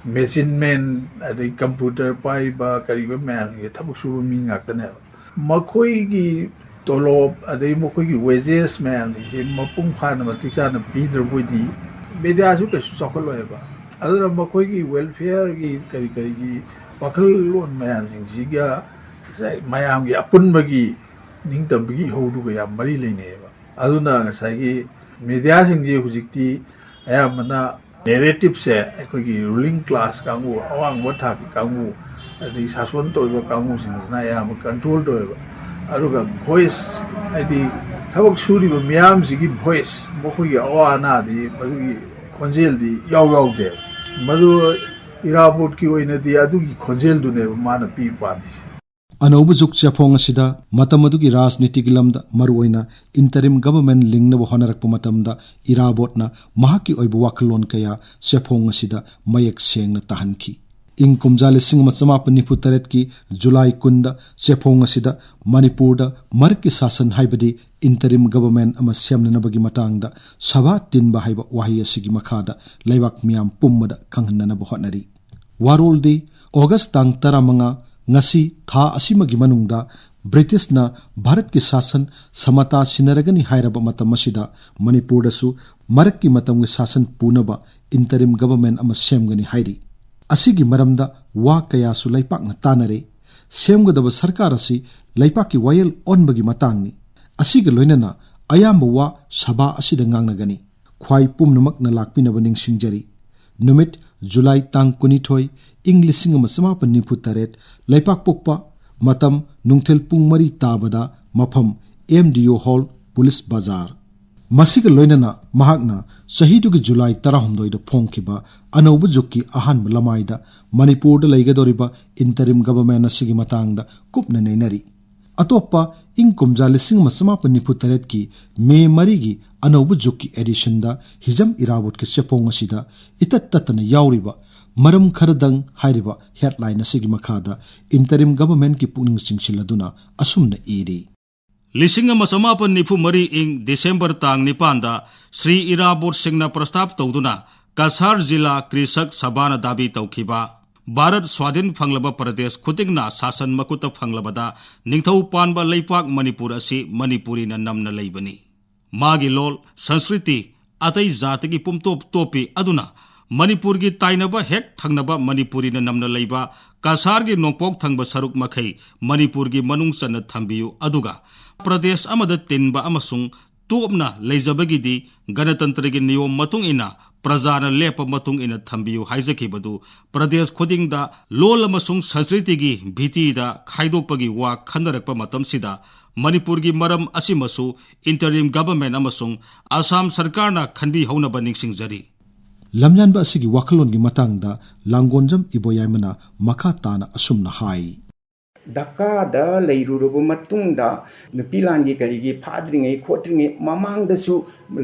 machine man, ꯑꯗꯩ computer ꯄꯥꯏꯔꯤꯕ ꯀꯔꯤꯕ ꯃꯌꯥꯝꯁꯦ ꯊꯕꯛ ꯁꯨꯕ ꯃꯤ ꯉꯥꯛꯇꯅꯦꯕ꯫ ꯃꯈꯣꯏꯒꯤ ꯇꯣꯂꯣꯞ, ꯑꯗꯩ ꯃꯈꯣꯏꯒꯤ wages ꯃꯌꯥꯝꯁꯤꯡꯁꯦ ꯃꯄꯨꯡ ꯐꯥꯅ, ꯃꯇꯤꯛ ꯆꯥꯅ ꯄꯤꯗ꯭ꯔꯕꯣꯏꯗꯤ media ꯁꯨ ꯀꯩꯁꯨ ꯆꯥꯎꯈꯠꯂꯣꯏꯕ꯫ ꯑꯗꯨꯅ ꯃꯈꯣꯏꯒꯤ welfare ꯒꯤ ꯀꯔꯤ ꯀꯔꯤꯒꯤ ꯋꯥꯈꯜꯂꯣꯟ ꯃꯌꯥꯝꯁꯤꯡꯁꯤꯒ ꯉꯁꯥꯏ ꯃꯌꯥꯝꯒꯤ ꯑꯄꯨꯟꯕꯒꯤ ꯅꯤꯡꯇꯝꯕꯒꯤ ꯏꯍꯧꯗꯨꯒ ꯌꯥꯝ ꯃꯔꯤ ꯂꯩꯅꯩꯌꯦꯕ꯫ ꯑꯗꯨꯅ ꯉꯁꯥꯏꯒꯤ media ꯁꯤꯡꯁꯦ ꯍꯧꯖꯤꯛꯇꯤ ꯑꯌꯥꯝꯕꯅ ꯅꯦꯔꯦꯇꯤꯞꯁꯦ ꯑꯩꯈꯣꯏꯒꯤ ꯔꯨꯂꯤꯡ ꯀ꯭ꯂꯥꯁ ꯀꯥꯡꯕꯨ, ꯑꯋꯥꯡꯕ ꯊꯥꯛꯀꯤ ꯀꯥꯡꯕꯨ, ꯑꯗꯒꯤ ꯁꯥꯁꯣꯟ ꯇꯧꯔꯤꯕ ꯀꯥꯡꯕꯨꯁꯤꯡꯁꯤꯅ ꯑꯌꯥꯝꯕ ꯀꯟꯇ꯭ꯔꯣꯜ ꯇꯧꯋꯦꯕ꯫ ꯑꯗꯨꯒ ꯚꯣꯏꯁ, ꯍꯥꯏꯗꯤ ꯊꯕꯛ ꯁꯨꯔꯤꯕ ꯃꯤꯌꯥꯝꯁꯤꯒꯤ ꯚꯣꯏꯁ, ꯃꯈꯣꯏꯒꯤ ꯑꯋꯥ ꯑꯅꯥꯗꯤ, ꯃꯗꯨꯒꯤ ꯈꯣꯟꯖꯦꯜꯗꯤ ꯏꯌꯥꯎ ꯌꯥꯎꯗꯦꯕ꯫ ꯃꯗꯨ ꯏꯔꯥꯕꯣꯠꯀꯤ ꯑꯣꯏꯅꯗꯤ ꯑꯗꯨꯒꯤ ꯈꯣꯟꯖꯦꯜꯗꯨꯅꯦꯕ ꯃꯥꯅ ꯄꯤ ꯄꯥꯝꯃꯤꯁꯦ꯫ ꯑꯅꯧꯕ ꯖꯨꯛ ꯆꯦꯐꯣꯡ ꯑꯁꯤꯗ ꯃꯇꯝ ꯑꯗꯨꯒꯤ ꯔꯥꯖꯅꯤꯇꯤꯒꯤ ꯂꯝꯗ ꯃꯔꯨꯑꯣꯏꯅ ꯏꯟꯇꯔꯤꯝ ꯒꯚꯔꯟꯃꯦꯟꯠ ꯂꯤꯡꯅꯕ ꯍꯣꯠꯅꯔꯛꯄ ꯃꯇꯝꯗ ꯏꯔꯥꯕꯣꯠꯅ ꯃꯍꯥꯛꯀꯤ ꯑꯣꯏꯕ ꯋꯥꯈꯜꯂꯣꯟ ꯀꯌꯥ ꯆꯦꯐꯣꯡ ꯑꯁꯤꯗ ꯃꯌꯦꯛ ꯁꯦꯡꯅ ꯇꯥꯍꯟꯈꯤ꯫ ꯏꯪ ꯀꯨꯝꯖꯥ ꯂꯤꯁꯤꯡ ꯑꯃ ꯆꯃꯥꯄꯟ ꯅꯤꯐꯨ ꯇꯔꯦꯠꯀꯤ ꯖꯨꯂꯥꯏ ꯀꯨꯟꯗ ꯆꯦꯐꯣꯡ ꯑꯁꯤꯗ ꯃꯅꯤꯄꯨꯔꯗ ꯃꯔꯛꯀꯤ ꯁꯥꯁꯟ, ꯍꯥꯏꯕꯗꯤ ꯏꯟꯇꯔꯤꯝ ꯒꯚꯔꯟꯃꯦꯟꯠ ꯑꯃ ꯁꯦꯝꯅꯅꯕꯒꯤ ꯃꯇꯥꯡꯗ ꯁꯚꯥ ꯇꯤꯟꯕ ꯍꯥꯏꯕ ꯋꯥꯍꯩ ꯑꯁꯤꯒꯤ ꯃꯈꯥꯗ ꯂꯩꯕꯥꯛ ꯃꯤꯌꯥꯝ ꯄꯨꯝꯕꯗ ꯈꯪꯍꯟꯅꯅꯕ ꯍꯣꯠꯅꯔꯤ꯫ ꯋꯥꯔꯣꯜꯗꯤ ꯑꯣꯒꯁ ꯇꯥꯡ ꯇꯔꯥꯃꯉꯥ, ꯉꯁꯤ ꯊꯥ ꯑꯁꯤꯃꯒꯤ ꯃꯅꯨꯡꯗ ꯕ꯭ꯔꯤꯇꯤꯁꯅ ꯚꯥꯔꯠꯀꯤ ꯁꯥꯁꯟ ꯁꯃꯇꯥ ꯁꯤꯟꯅꯔꯒꯅꯤ ꯍꯥꯏꯔꯕ ꯃꯇꯝ ꯑꯁꯤꯗ ꯃꯅꯤꯄꯨꯔꯗꯁꯨ ꯃꯔꯛꯀꯤ ꯃꯇꯝꯒꯤ ꯁꯥꯁꯟ ꯄꯨꯅꯕ ꯏꯟꯇꯔꯤꯝ ꯒꯚꯔꯟꯃꯦꯟꯠ ꯑꯃ ꯁꯦꯝꯒꯅꯤ ꯍꯥꯏꯔꯤ꯫ ꯑꯁꯤꯒꯤ ꯃꯔꯝꯗ ꯋꯥ ꯀꯌꯥꯁꯨ ꯂꯩꯄꯥꯛꯅ ꯇꯥꯅꯔꯦ꯫ ꯁꯦꯝꯒꯗꯕ ꯁꯔꯀꯥꯔ ꯑꯁꯤ ꯂꯩꯄꯥꯛꯀꯤ ꯋꯥꯌꯦꯜ ꯑꯣꯟꯕꯒꯤ ꯃꯇꯥꯡꯅꯤ꯫ ꯑꯁꯤꯒ ꯂꯣꯏꯅꯅ ꯑꯌꯥꯝꯕ ꯋꯥ ꯁꯚꯥ ꯑꯁꯤꯗ ꯉꯥꯡꯅꯒꯅꯤ꯫ ꯈ꯭ꯋꯥꯏ ꯄꯨꯝꯅꯃꯛꯅ ꯂꯥꯛꯄꯤꯅꯕ ꯅꯤꯡꯁꯤꯡꯖꯔꯤ꯫ ꯅꯨꯃꯤꯠ ꯖꯨꯂꯥꯏ ꯇꯥꯡ ꯀꯨꯟꯅꯤꯊꯣꯏ, ꯏꯪ ꯂꯤꯁꯤꯡ ꯑꯃ ꯆꯃꯥꯄꯟ ꯅꯤꯐꯨ ꯇꯔꯦꯠ, ꯂꯩꯄꯥꯛꯄꯣꯛꯄ, ꯃꯇꯝ ꯅꯨꯡꯊꯤꯜ ꯄꯨꯡ ꯃꯔꯤ ꯇꯥꯕꯗ, ꯃꯐꯝ ꯑꯦꯝ ꯗꯤ ꯑꯣ ꯍꯣꯜ, ꯄꯨꯂꯤꯁ ꯕꯖꯥꯔ꯫ ꯃꯁꯤꯒ ꯂꯣꯏꯅꯅ ꯃꯍꯥꯛꯅ ꯆꯍꯤꯗꯨꯒꯤ ꯖꯨꯂꯥꯏ ꯇꯔꯥꯍꯨꯝꯗꯣꯏꯗ ꯐꯣꯡꯈꯤꯕ ꯑꯅꯧꯕ ꯖꯨꯛꯀꯤ ꯑꯍꯥꯟꯕ ꯂꯃꯥꯏꯗ ꯃꯅꯤꯄꯨꯔꯗ ꯂꯩꯒꯗꯧꯔꯤꯕ ꯏꯟꯇꯔꯤꯝ ꯒꯚꯔꯟꯃꯦꯟꯠ ꯑꯁꯤꯒꯤ ꯃꯇꯥꯡꯗ ꯀꯨꯞꯅ ꯅꯩꯅꯔꯤ꯫ ꯑꯇꯣꯞꯄ ꯏꯪ ꯀꯨꯝꯖꯥ ꯂꯤꯁꯤꯡ ꯑꯃ ꯆꯃꯥꯄꯟ ꯅꯤꯐꯨ ꯇꯔꯦꯠꯀꯤ ꯃꯦ ꯃꯔꯤꯒꯤ ꯑꯅꯧꯕ ꯖꯨꯛꯀꯤ ꯑꯦꯗꯤꯁꯟꯗ ꯍꯤꯖꯝ ꯏꯔꯥꯕꯣꯠꯀꯤ ꯆꯦꯐꯣꯡ ꯑꯁꯤꯗ ꯏꯇꯠ ꯇꯠꯇꯅ ꯌꯥꯎꯔꯤꯕ "ꯃꯔꯝ ꯈꯔꯗꯪ" ꯍꯥꯏꯔꯤꯕ ꯍꯦꯗꯂꯥꯏꯟ ꯑꯁꯤꯒꯤ ꯃꯈꯥꯗ ꯏꯟꯇꯔꯤꯝ ꯒꯚꯔꯟꯃꯦꯟꯠꯀꯤ ꯄꯨꯛꯅꯤꯡ ꯆꯤꯡꯁꯤꯜꯂꯗꯨꯅ ꯑꯁꯨꯝꯅ ꯏꯔꯤ꯫ ꯂꯤꯁꯤꯡ ꯑꯃ ꯆꯃꯥꯄꯟ ꯅꯤꯐꯨ ꯃꯔꯤ ꯏꯪ ꯗꯤꯁꯦꯝꯕꯔ ꯇꯥꯡ ꯅꯤꯄꯥꯟꯗ ꯁ꯭ꯔꯤ ꯏꯔꯥꯕꯣꯠ ꯁꯤꯡꯅ ꯄ꯭ꯔꯁꯇꯥꯞ ꯇꯧꯗꯨꯅ ꯀꯁꯥꯔ ꯖꯤꯂꯥ ꯀ꯭ꯔꯤꯁꯛ ꯁꯚꯥꯅ ꯗꯥꯕꯤ ꯇꯧꯈꯤꯕ ꯚꯥꯔꯠ ꯁ꯭ꯋꯥꯙꯤꯟ ꯐꯪꯂꯕ ꯄ꯭ꯔꯗꯦꯁ ꯈꯨꯗꯤꯡꯅ ꯁꯥꯁꯟ ꯃꯈꯨꯠꯇ ꯐꯪꯂꯕꯗ ꯅꯤꯡꯊꯧ ꯄꯥꯟꯕ ꯂꯩꯄꯥꯛ ꯃꯅꯤꯄꯨꯔ ꯑꯁꯤ ꯃꯅꯤꯄꯨꯔꯤꯅ ꯅꯝꯅ ꯂꯩꯕꯅꯤ꯫ ꯃꯥꯒꯤ ꯂꯣꯜ, ꯁꯪꯁꯀ꯭ꯔꯤꯇꯤ, ꯑꯇꯩ ꯖꯥꯇꯤꯒꯤ ꯄꯨꯝꯇꯣꯞ ꯇꯣꯞꯄꯤ꯫ ꯑꯗꯨꯅ ꯃꯅꯤꯄꯨꯔꯒꯤ ꯇꯥꯏꯅꯕ ꯍꯦꯛ ꯊꯪꯅꯕ ꯃꯅꯤꯄꯨꯔꯤꯅ ꯅꯝꯅ ꯂꯩꯕ ꯀꯁꯥꯔꯒꯤ ꯅꯣꯡꯄꯣꯛ ꯊꯪꯕ ꯁꯔꯨꯛ ꯃꯈꯩ ꯃꯅꯤꯄꯨꯔꯒꯤ ꯃꯅꯨꯡ ꯆꯟꯅ ꯊꯝꯕꯤꯌꯨ꯫ ꯑꯗꯨꯒ ꯄ꯭ꯔꯗꯦꯁ ꯑꯃꯗ ꯇꯤꯟꯕ ꯑꯃꯁꯨꯡ ꯇꯣꯞꯅ ꯂꯩꯖꯕꯒꯤꯗꯤ ꯒꯅꯇꯟꯇ꯭ꯔꯒꯤ ꯅꯤꯌꯣꯝ ꯃꯇꯨꯡ ꯏꯟꯅ ꯄ꯭ꯔꯖꯥꯅ ꯂꯦꯞꯄ ꯃꯇꯨꯡ ꯏꯟꯅ ꯊꯝꯕꯤꯌꯨ ꯍꯥꯏꯖꯈꯤꯕꯗꯨ ꯄ꯭ꯔꯗꯦꯁ ꯈꯨꯗꯤꯡꯗ ꯂꯣꯜ ꯑꯃꯁꯨꯡ ꯁꯪꯁꯀ꯭ꯔꯤꯇꯤꯒꯤ ꯚꯤꯇꯤꯗ ꯈꯥꯏꯗꯣꯛꯄꯒꯤ ꯋꯥ ꯈꯟꯅꯔꯛꯄ ꯃꯇꯝꯁꯤꯗ ꯃꯅꯤꯄꯨꯔꯒꯤ ꯃꯔꯝ ꯑꯁꯤꯃꯁꯨ interim government ꯑꯃꯁꯨꯡ ꯑꯁꯥꯝ ꯁꯔꯀꯥꯔꯅ ꯈꯟꯕꯤꯍꯧꯅꯕ ꯅꯤꯡꯁꯤꯡꯖꯔꯤ꯫ ꯂꯝꯌꯥꯟꯕ ꯑꯁꯤꯒꯤ ꯋꯥꯈꯜꯂꯣꯟꯒꯤ ꯃꯇꯥꯡꯗ ꯂꯥꯡꯒꯣꯟꯖꯝ ꯏꯕꯣꯌꯥꯏꯃꯅ ꯃꯈꯥ ꯇꯥꯅ ꯑꯁꯨꯝꯅ ꯍꯥꯏ꯫ ꯙꯀꯥꯗ ꯂꯩꯔꯨꯔꯕ ꯃꯇꯨꯡꯗ ꯅꯨꯄꯤ ꯂꯥꯟꯒꯤ ꯀꯔꯤꯒꯤ ꯐꯥꯗ꯭ꯔꯤꯉꯩ ꯈꯣꯠꯇ꯭ꯔꯤꯉꯩ ꯃꯃꯥꯡꯗꯁꯨ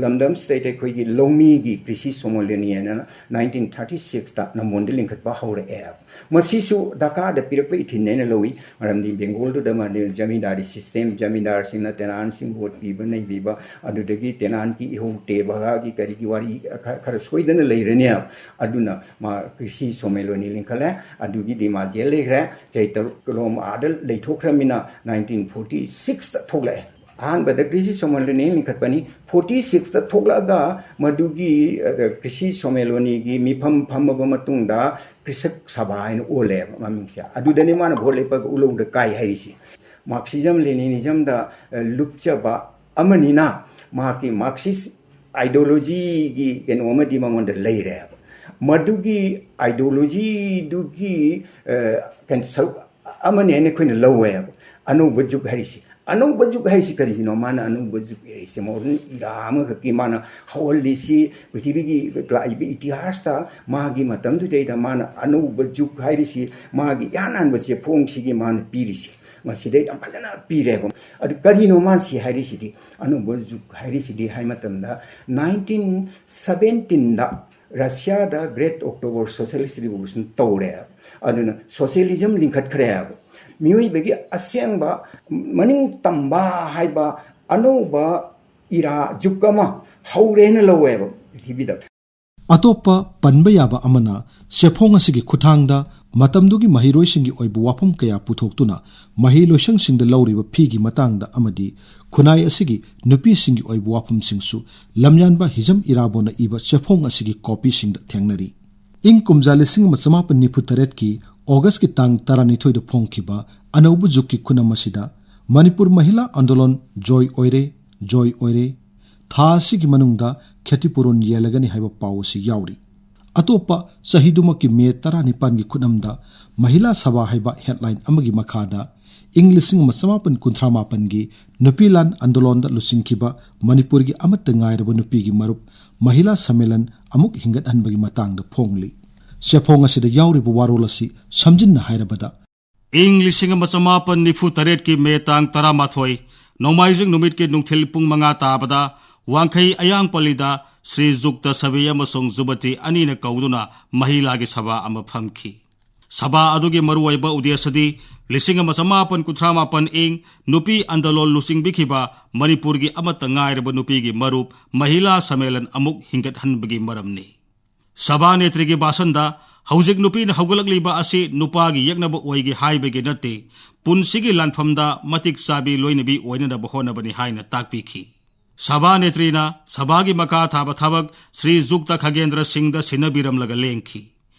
ꯂꯝꯗꯝꯁꯤꯗꯩꯗ ꯑꯩꯈꯣꯏꯒꯤ ꯂꯧꯃꯤꯒꯤ ꯀ꯭ꯔꯤꯁꯤ ꯁꯣꯃꯣꯂꯅꯤ ꯍꯥꯏꯅ ꯅꯥꯏꯟꯇꯤꯟ ꯊꯥꯔꯇꯤ ꯁꯤꯛꯁꯇ ꯅꯝꯕꯣꯟꯗ ꯂꯤꯡꯈꯠꯄ ꯍꯧꯔꯛꯑꯦ꯫ ꯃꯁꯤꯁꯨ ꯙꯀꯥꯗ ꯄꯤꯔꯛꯄ ꯏꯊꯤꯟ ꯍꯥꯏꯅ ꯂꯧꯏ꯫ ꯃꯔꯝꯗꯤ ꯕꯦꯡꯒꯣꯜꯗꯨꯗ ꯃꯥꯗꯤ ꯖꯃꯤꯟꯗꯥꯔꯤ system, ꯖꯃꯤꯟꯗꯥꯔꯁꯤꯡꯅ ꯇꯦꯅꯥꯟꯁꯤꯡ ꯚꯣꯠ ꯄꯤꯕ ꯅꯩꯕꯤꯕ, ꯑꯗꯨꯗꯒꯤ ꯇꯦꯅꯥꯟꯒꯤ ꯏꯍꯧ ꯇꯦ ꯚꯒꯥꯒꯤ ꯀꯔꯤꯒꯤ ꯋꯥꯔꯤ ꯈ-, ꯈꯔ ꯁꯣꯏꯗꯅ ꯂꯩꯔꯅꯦꯕ꯫ ꯑꯗꯨꯅ ꯃꯥ ꯀ꯭ꯔꯤꯁꯤ ꯁꯣꯃꯦꯂꯣꯅꯤ ꯂꯤꯡꯈꯠꯂꯦ꯫ ꯑꯗꯨꯒꯤꯗꯤ ꯃꯥ ꯖꯦꯜ ꯂꯩꯈ꯭ꯔꯦ꯫ ꯆꯍꯤ ꯇꯔꯨꯛ ꯀꯂꯣꯝ ꯑꯥꯗ ꯂꯩꯊꯣꯛꯈ꯭ꯔꯃꯤꯅ ꯅꯥꯏꯟꯇꯤꯟ ꯐꯣꯔꯇꯤ ꯁꯤꯛꯁꯇ ꯊꯣꯛꯂꯛꯑꯦ꯫ ꯑꯍꯥꯟꯕꯗ ꯀ꯭ꯔꯤꯁꯤ ꯁꯣꯃꯦꯂꯣꯅꯤ ꯂꯤꯡꯈꯠꯄꯅꯤ꯫ ꯐꯣꯔꯇꯤ ꯁꯤꯛꯁꯇ ꯊꯣꯛꯂꯛꯑꯒ ꯃꯗꯨꯒꯤ, ꯑ, ꯀ꯭ꯔꯤꯁꯤ ꯁꯣꯃꯦꯂꯣꯅꯤꯒꯤ ꯃꯤꯐꯝ ꯐꯝꯃꯕ ꯃꯇꯨꯡꯗ ꯀ꯭ꯔꯤꯁꯛ ꯁꯚꯥ ꯍꯥꯏꯅ ꯑꯣꯜꯂꯦꯕ ꯃꯃꯤꯡꯁꯦ꯫ ꯑꯗꯨꯗꯅꯤ ꯃꯥꯅ ꯚꯣꯠ ꯂꯦꯞꯄꯒ ꯎꯂꯧꯗ ꯀꯥꯏ ꯍꯥꯏꯔꯤꯁꯤ꯫ Marxism Leninismꯗ, ꯑ, ꯂꯨꯞꯆꯕ ꯑꯃꯅꯤꯅ ꯃꯍꯥꯛꯀꯤ Marxist ideologyꯒꯤ ꯀꯩꯅꯣ ꯑꯃꯗꯤ ꯃꯉꯣꯟꯗ ꯂꯩꯔꯦꯕ꯫ ꯃꯗꯨꯒꯤ ideologyꯗꯨꯒꯤ, ꯑ, ꯀꯩꯅꯣ ꯁꯔꯨꯛ ꯑꯃꯅꯤ ꯍꯥꯏꯅ ꯑꯩꯈꯣꯏꯅ ꯂꯧꯋꯦꯕ꯫ ꯑꯅꯧꯕ ꯖꯨꯛ ꯍꯥꯏꯔꯤꯁꯤ, ꯑꯅꯧꯕ ꯖꯨꯛ ꯍꯥꯏꯔꯤꯁꯤ ꯀꯔꯤꯒꯤꯅꯣ? ꯃꯥꯅ ꯑꯅꯧꯕ ꯖꯨꯛ ꯍꯥꯏꯔꯤꯁꯤ modern era ꯑꯃꯈꯛꯀꯤ ꯃꯥꯅ ꯍꯧꯍꯜꯂꯤꯁꯤ꯫ ꯄ꯭ꯔꯤꯊꯤꯕꯤꯒꯤ ꯂꯥꯛꯏꯕ ꯏꯇꯤꯍꯥꯁꯇ ꯃꯥꯒꯤ ꯃꯇꯝꯗꯨꯗꯩꯗ ꯃꯥꯅ ꯑꯅꯧꯕ ꯖꯨꯛ ꯍꯥꯏꯔꯤꯁꯤ ꯃꯥꯒꯤ ꯏꯍꯥꯟ ꯍꯥꯟꯕ ꯆꯦꯐꯣꯡꯁꯤꯒꯤ ꯃꯥꯅ ꯄꯤꯔꯤꯁꯤ꯫ ꯃꯁꯤꯗ ꯌꯥꯝ ꯐꯖꯅ ꯄꯤꯔꯦꯕ꯫ ꯑꯗꯨ ꯀꯔꯤꯅꯣ ꯃꯥ ꯁꯤ ꯍꯥꯏꯔꯤꯁꯤꯗꯤ? ꯑꯅꯧꯕ ꯖꯨꯛ ꯍꯥꯏꯔꯤꯁꯤꯗꯤ ꯍꯥꯏ ꯃꯇꯝꯗ nineteen ꯁꯕꯦꯟꯇꯤꯟꯗ ꯔꯁꯤꯌꯥꯗ Great October Socialist Revolution ꯇꯧꯔꯦ꯫ ꯑꯗꯨꯅ socialism ꯂꯤꯡꯈꯠꯈ꯭ꯔꯦ꯫ ꯃꯤꯑꯣꯏꯕꯒꯤ ꯑꯁꯦꯡꯕ ꯃꯅꯤꯡ ꯇꯝꯕ ꯍꯥꯏꯕ ꯑꯅꯧꯕ era, ꯖꯨꯛ ꯑꯃ ꯍꯧꯔꯦꯅ ꯂꯧꯋꯦꯕ ꯄ꯭ꯔꯤꯊꯤꯕꯤꯗ꯫ ꯑꯇꯣꯞꯄ ꯄꯟꯕ ꯌꯥꯕ ꯑꯃꯅ ꯆꯦꯐꯣꯡ ꯑꯁꯤꯒꯤ ꯈꯨꯠꯊꯥꯡꯗ ꯃꯇꯝꯗꯨꯒꯤ ꯃꯍꯩꯔꯣꯏꯁꯤꯡꯒꯤ ꯑꯣꯏꯕ ꯋꯥꯐꯝ ꯀꯌꯥ ꯄꯨꯊꯣꯛꯇꯨꯅ ꯃꯍꯩ ꯂꯣꯏꯁꯪꯁꯤꯡꯗ ꯂꯧꯔꯤꯕ ꯐꯤꯒꯤ ꯃꯇꯥꯡꯗ ꯑꯃꯗꯤ ꯈꯨꯟꯅꯥꯏ ꯑꯁꯤꯒꯤ ꯅꯨꯄꯤꯁꯤꯡꯒꯤ ꯑꯣꯏꯕ ꯋꯥꯐꯝꯁꯤꯡꯁꯨ ꯂꯝꯌꯥꯟꯕ ꯍꯤꯖꯝ ꯏꯔꯥꯕꯣꯅ ꯏꯕ ꯆꯦꯐꯣꯡ ꯑꯁꯤꯒꯤ ꯀꯣꯄꯤꯁꯤꯡꯗ ꯊꯦꯡꯅꯔꯤ꯫ ꯏꯪ ꯀꯨꯝꯖꯥ ꯂꯤꯁꯤꯡ ꯑꯃ ꯆꯃꯥꯄꯟ ꯅꯤꯐꯨ ꯇꯔꯦꯠꯀꯤ ꯑꯣꯒꯁꯀꯤ ꯇꯥꯡ ꯇꯔꯥꯅꯤꯊꯣꯏꯗ ꯐꯣꯡꯈꯤꯕ ꯑꯅꯧꯕ ꯖꯨꯛꯀꯤ ꯈꯨꯅꯝ ꯑꯁꯤꯗ ꯃꯅꯤꯄꯨꯔ ꯃꯍꯤꯂꯥ ꯑꯟꯗꯣꯂꯟ ꯖꯣꯏ ꯑꯣꯏꯔꯦ, ꯖꯣꯏ ꯑꯣꯏꯔꯦ, ꯊꯥ ꯑꯁꯤꯒꯤ ꯃꯅꯨꯡꯗ ꯈꯦꯇꯤꯄꯨꯔꯣꯟ ꯌꯦꯜꯂꯒꯅꯤ ꯍꯥꯏꯕ ꯄꯥꯎ ꯑꯁꯤ ꯌꯥꯎꯔꯤ꯫ ꯑꯇꯣꯞꯄ ꯆꯍꯤꯗꯨꯃꯛꯀꯤ ꯃꯦ ꯇꯔꯥꯅꯤꯄꯥꯟꯒꯤ ꯈꯨꯠꯅꯝꯗ ꯃꯍꯤꯂꯥ ꯁꯚꯥ ꯍꯥꯏꯕ ꯍꯦꯗꯂꯥꯏꯟ ꯑꯃꯒꯤ ꯃꯈꯥꯗ ꯏꯪ ꯂꯤꯁꯤꯡ ꯑꯃ ꯆꯃꯥꯄꯟ ꯀꯨꯟꯊ꯭ꯔꯥ ꯃꯥꯄꯟꯒꯤ ꯅꯨꯄꯤ ꯂꯥꯟ ꯑꯟꯗꯣꯂꯣꯟꯗ ꯂꯨꯆꯤꯡꯈꯤꯕ ꯃꯅꯤꯄꯨꯔꯒꯤ ꯑꯃꯠꯇ ꯉꯥꯏꯔꯕ ꯅꯨꯄꯤꯒꯤ ꯃꯔꯨꯞ ꯃꯍꯤꯂꯥ ꯁꯝꯃꯦꯂꯟ ꯑꯃꯨꯛ ꯍꯤꯡꯒꯠꯍꯟꯕꯒꯤ ꯃꯇꯥꯡꯗ ꯐꯣꯡꯂꯤ꯫ ꯆꯦꯐꯣꯡ ꯑꯁꯤꯗ ꯌꯥꯎꯔꯤꯕ ꯋꯥꯔꯣꯜ ꯑꯁꯤ ꯁꯝꯖꯤꯟꯅ ꯍꯥꯏꯔꯕꯗ, ꯏꯪ ꯂꯤꯁꯤꯡ ꯑꯃ ꯆꯃꯥꯄꯟ ꯅꯤꯐꯨ ꯇꯔꯦꯠꯀꯤ ꯃꯦ ꯇꯥꯡ ꯇꯔꯥꯃꯥꯊꯣꯏ, ꯅꯣꯡꯃꯥꯏꯖꯤꯡ ꯅꯨꯃꯤꯠꯀꯤ ꯅꯨꯡꯊꯤꯜ ꯄꯨꯡ ꯃꯉꯥ ꯇꯥꯕꯗ ꯋꯥꯡꯈꯩ ꯑꯌꯥꯡꯄꯜꯂꯤꯗ ꯁ꯭ꯔꯤ ꯖꯨꯛꯇ ꯁꯕꯤ ꯑꯃꯁꯨꯡ ꯖꯨꯕꯇꯤ ꯑꯅꯤꯅ ꯀꯧꯗꯨꯅ ꯃꯍꯤꯂꯥꯒꯤ ꯁꯚꯥ ꯑꯃ ꯐꯝꯈꯤ꯫ ꯁꯚꯥ ꯑꯗꯨꯒꯤ ꯃꯔꯨꯑꯣꯏꯕ ꯎꯗꯦꯁꯗꯤ ꯂꯤꯁꯤꯡ ꯑꯃ ꯆꯃꯥꯄꯟ ꯀꯨꯟꯊ꯭ꯔꯥ ꯃꯥꯄꯟ ꯏꯪ ꯅꯨꯄꯤ ꯑꯟꯗꯂꯣꯟ ꯂꯨꯆꯤꯡꯕꯤꯈꯤꯕ ꯃꯅꯤꯄꯨꯔꯒꯤ ꯑꯃꯠꯇ ꯉꯥꯏꯔꯕ ꯅꯨꯄꯤꯒꯤ ꯃꯔꯨꯞ ꯃꯍꯤꯂꯥ ꯁꯝꯃꯦꯂꯟ ꯑꯃꯨꯛ ꯍꯤꯡꯒꯠꯍꯟꯕꯒꯤ ꯃꯔꯝꯅꯤ꯫ ꯁꯚꯥ ꯅꯦꯇ꯭ꯔꯤꯒꯤ ꯚꯥꯁꯟꯗ ꯍꯧꯖꯤꯛ ꯅꯨꯄꯤꯅ ꯍꯧꯒꯠꯂꯛꯂꯤꯕ ꯑꯁꯤ ꯅꯨꯄꯥꯒꯤ ꯌꯦꯛꯅꯕ ꯑꯣꯏꯒꯦ ꯍꯥꯏꯕꯒꯤ ꯅꯠꯇꯦ, ꯄꯨꯟꯁꯤꯒꯤ ꯂꯥꯟꯐꯝꯗ ꯃꯇꯤꯛ ꯆꯥꯕꯤ ꯂꯣꯏꯅꯕꯤ ꯑꯣꯏꯅꯅꯕ ꯍꯣꯠꯅꯕꯅꯤ ꯍꯥꯏꯅ ꯇꯥꯛꯄꯤꯈꯤ꯫ ꯁꯚꯥ ꯅꯦꯇ꯭ꯔꯤꯅ ꯁꯚꯥꯒꯤ ꯃꯈꯥ ꯊꯥꯕ ꯊꯕꯛ ꯁ꯭ꯔꯤ ꯖꯨꯛꯇ ꯈꯒꯦꯟꯗ꯭ꯔ ꯁꯤꯡꯗ ꯁꯤꯟꯅꯕꯤꯔꯝꯂꯒ ꯂꯦꯡꯈꯤ꯫